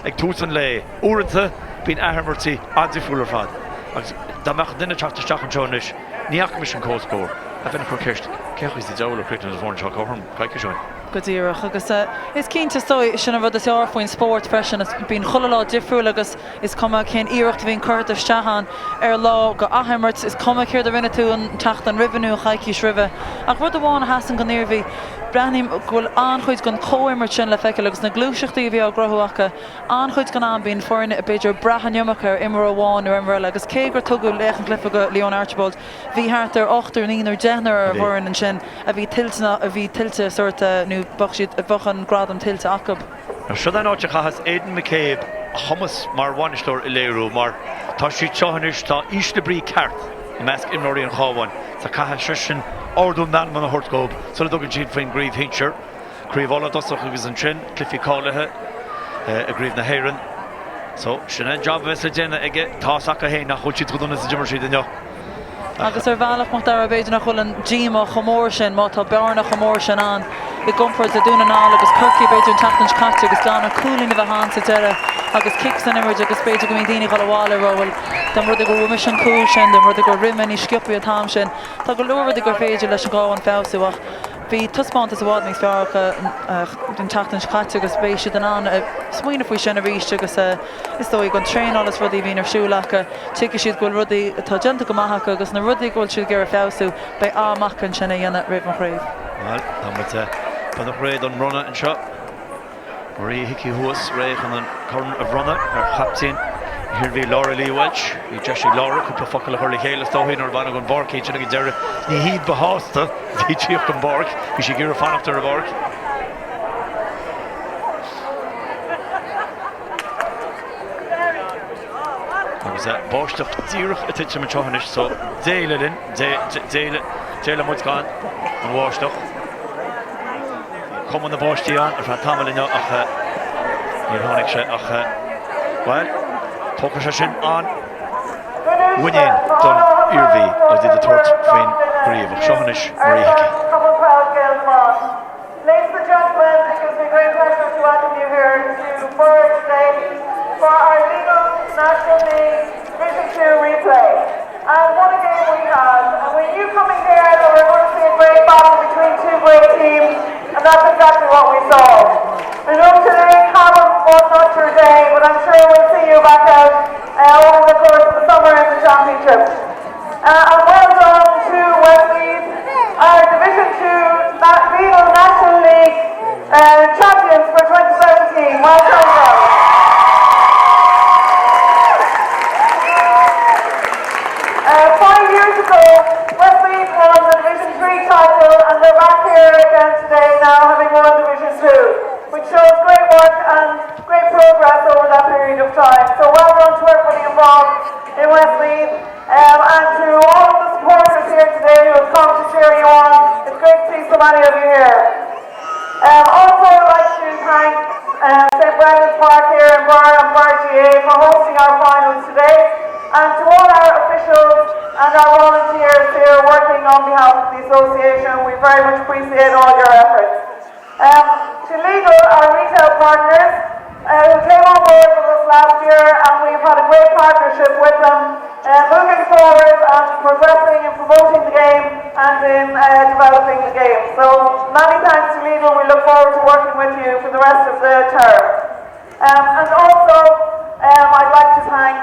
ag tús an lae, uaireanta bíonn athimirtí an-difriúil ar fad agus dá mbeadh duine ag teacht isteach anseo anois, ní fhaca mise an comhscór. Bheinn ag cur ceist, cén chaoi sa diabhal a chríochnaigh na foirne seo cothrom coicís ó shin? Go díreach. Agus is cinnte, is dóigh, sin an rud is fearr faoin spórt freisin, is bíonn chuile lá difriúil agus is cuma cén iarracht a bhíonn curtha isteach ann ar lá go athimirt, is cuma céard a rinne tú an tseachtain roimhe nó an choicís roimhe. Ach rud amháin a sheasann don Iarmhí, breathnaím go bhfuil an-chuid den chomhimirt sin le feiceáil agus na gluaiseachtaí a bhí á gcruthú acu, an-chuid den am bíonn foirne b'fhéidir ag brath an iomarca ar imreoir amháin nó imreoir eile agus cé gur tugadh laoch an chluiche go Leona Archibald, Bhí thart ar ochtar, naonúr, deichniúr ar an bhfoireann ansin a bhí tuillteanach, a bhí tuillte sórt, nó bheadh siad, bheadh an gradam tuillte acu. Now seo an áit a chaitheas Aidan McCabe a chumas mar bhainisteoir a léiriú mar tá siad seo anois, tá ísle brí ceart i measc imreoirí an Chabháin so caithfidh seisean ardú meanman a thabhairt dóibh sula dtugann siad faoin gcraobh shinsir. Craobh Uladh i dtosach agus ansin cluichí cáilithe i gCraobh na hÉireann. So, sin é an jab a bheas le déanamh aige. Tá's acu féin nach bhfuil siad chomh dona is a d'imir siad inniu. Agus ar bhealach, Macdara, b'fhéidir nach bhfuil an díomá chomh mór sin má tá bearna chomh mór sin ann i gcomparáid le Dún na nGall agus Corcaigh b'fhéidir an tseachtain seo caite agus gan ach cúilín a bheith ann sa deireadh agus cic san imirt agus b'fhéidir go mbíonn daoine ag dul abhaile ag rá bhuel dá mba rud é go bhfuair mise an cúl sin, dá mba rud é gur rith mé níos sciobthaí an t-am sin. Tá go leor rudaí gur féidir leis an gCabhán feabhsú ach Bhí taispeántas i bhfad níos fearr acu an tseachtain seo caite agus beidh siad in ann smaoineamh faoi sin arís agus is dóigh an traenáil is rudaí a bhíonn ar siúl acu, tuigfidh siad go bhfuil rudaí atá déanta go maith acu agus na rudaí go bhfuil siad ag iarraidh feabhsú, beidh am acu ansin é a dhéanamh roimh an chraobh. Bhuel, tá muid beagnach réidh don mbronnadh anseo. Marie Hickey thuas, réidh chun an corn a bhronnadh ar chaptaen na hIarmhí, Laura Lee Walsh. Bhí deis ag Laura cúpla focal a chur le chéile is dóigh nuair a baineadh den bpáirc í ansin ag an deireadh. Ní hiad ba shásta a bhí tíocht den bpáirc, bhí sí ag iarraidh fanacht ar an bpáirc. Agus báisteach díreach ag titim anseo anois so déileáil linn, déileoidh muid gan an bháisteach. Cuma na báistí ann ar feadh tamaill inniu ach níor tháinig sé ach, bhuel, tógfaidh sé sin an-mhuinín don Iarmhí agus iad ag tabhairt faoin gcraobh. Ach seo anois Marie Hickey. Ladies and gentlemen, it gives me great pleasure to welcome you here to Birr today for our Lidl National League Division 2 replay. And what a game we had. And we knew coming here that we were going to see a great battle between two great teams, and that's exactly what we saw. I know today, Cavan, was not your day, but I'm sure we'll see you back out uh, over the course of the summer in the championship. Uh, and well done to Westmeath, our Division 2 Lidl National League uh, champions for 2017. Well done, guys. Uh, five years ago, Westmeath won the Division 3 title and they're back here again today now having won Division 2, which shows great work and great progress over that period of time. So well done to everybody involved in Westmeath um, and to all of the supporters here today who have come to cheer you on. It's great to see so many of you here. Um, also, I'd like to thank um, St Brendan's Park here in Birr and Birr GAA for hosting our finals today, and to all our officials and our volunteers here working on behalf of the association. We very much appreciate all your efforts. Um, to Lidl, our retail partners, uh, who came on board with us last year, and we've had a great partnership with them, uh, moving forward and progressing and promoting the game and in uh, developing the game. So many thanks to Lidl. We look forward to working with you for the rest of the term. Um, and also, um, I'd like to thank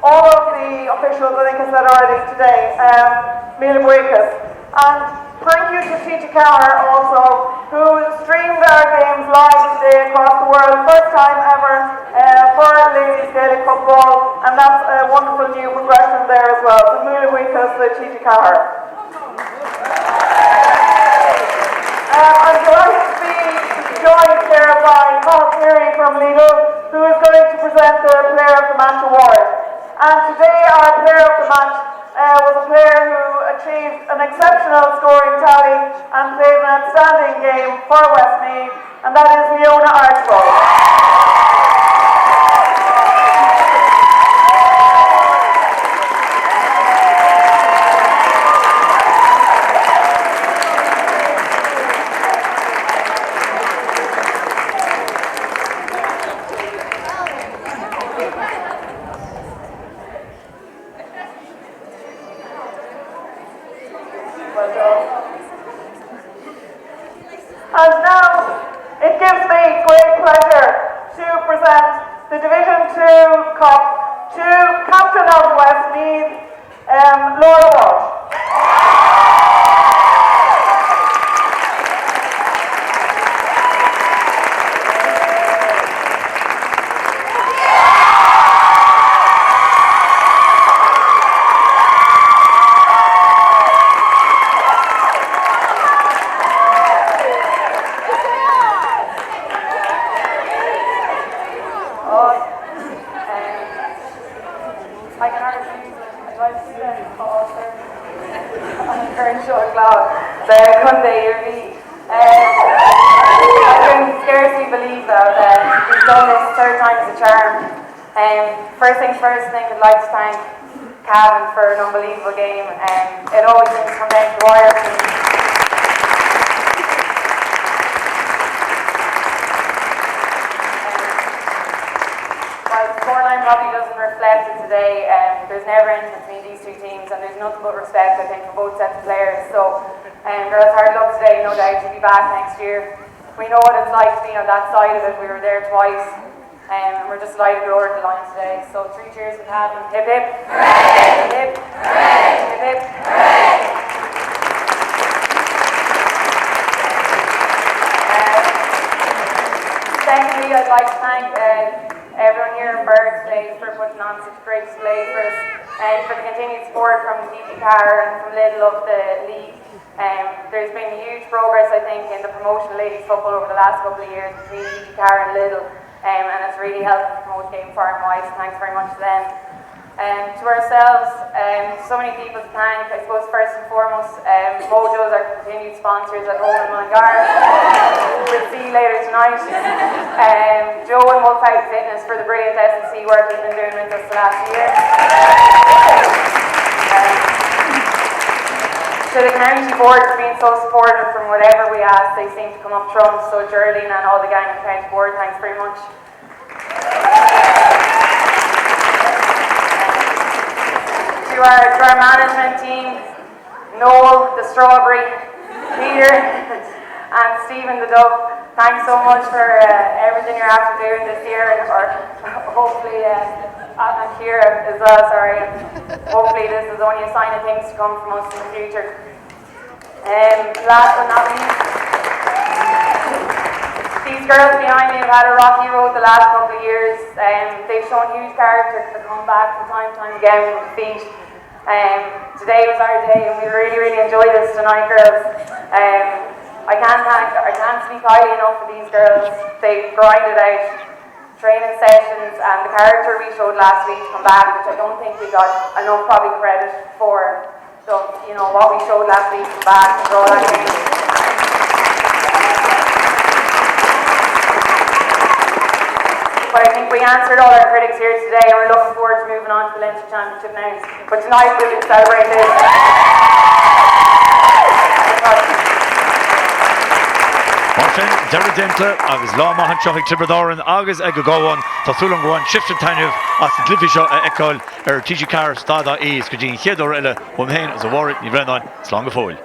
all of the officials, I think I said already today, um, Míle buíochas. And thank you to TG4 also, who streamed our games live today across the world, first time ever uh, for ladies Gaelic football, and that's a wonderful new progression there as well. So Míle buíochas to TG4. Um, I'm delighted to be joined here by Paul Cleary from Lidl, who is going to present the Player of the Match award. And today our Player of the Match uh, was a player who achieved an exceptional scoring tally and played an outstanding game for Westmeath, and that is Leona Archibald. Well done. And now Cup to captain of Westmeath, um, Laura Walsh. I can scarcely believe that uh, we've done this third time's a charm. Um, first things first, I think I'd like to thank Cavan for an unbelievable game. Um, it always seems to come down to the wire. While the scoreline probably doesn't reflect it today, um, there's never anything between these two teams and there's nothing but respect, I think, for both sets of players. So, um, girls, hard luck today, no doubt you'll be back next year. We know what it's like to be on that side of it. We were there twice. Um, and we're just delighted to go over the line today. So three cheers for Cavan. Hip hip. Hooray! Hip hip. Hooray! Hip hip. Hooray! Um, secondly, I'd like to thank uh, everyone here in Bird today for putting on such a great display for us and for the continued support from DG Carr and from Lidl of the league. Um, there's been huge progress, I think, in the promotion of ladies football over the last couple of years between DG Carr and Lidl, um, and it's really helped to promote the game far and wide, so thanks very much to them. Um, to ourselves, um, so many people to thank. I suppose first and foremost, um, Mojo's our continued sponsors at home in Mullingar. we'll see you later tonight. Um, Joe and Wolfhouse Fitness for the brilliant S&C work he's been doing with us the last year. Um, to the county board for being so supportive from whatever we ask, they seem to come up trumps. So Geraldine and all the gang at the county board, thanks very much. To our, to our management team, Noel the Strawberry, Peter and Stephen the Dove, thanks so much for uh, everything you're after doing this year and or hopefully uh, and Kira as well, sorry. And hopefully this is only a sign of things to come from us in the future. Um, last but not least, these girls behind me have had a rocky road the last couple of years. Um, they've shown huge character to come back from time to time again from defeat. Um, today was our day and we really, really enjoyed this tonight, girls. Um, I can't thank, I can't speak highly enough for these girls. They grinded out training sessions and the character we showed last week to come back, which I don't think we got enough probably credit for. So, you know, what we showed last week, come back and draw that game. But I think we answered all our critics here today and we're looking forward to moving on to the Leinster Championship now. But tonight we'll be celebrating this. Mar sin, deireadh déanta agus lá maith anseo ag Tiobraid Árann agus ag an gCabhán. Tá súil agam gur bhain sibhse taitneamh as na cluichí seo a fheiceáil ar TG4 stad.ie is go dtí an chéad uair eile uaim féin agus ó Mháire Ní Bhraonáin, slán go fóill.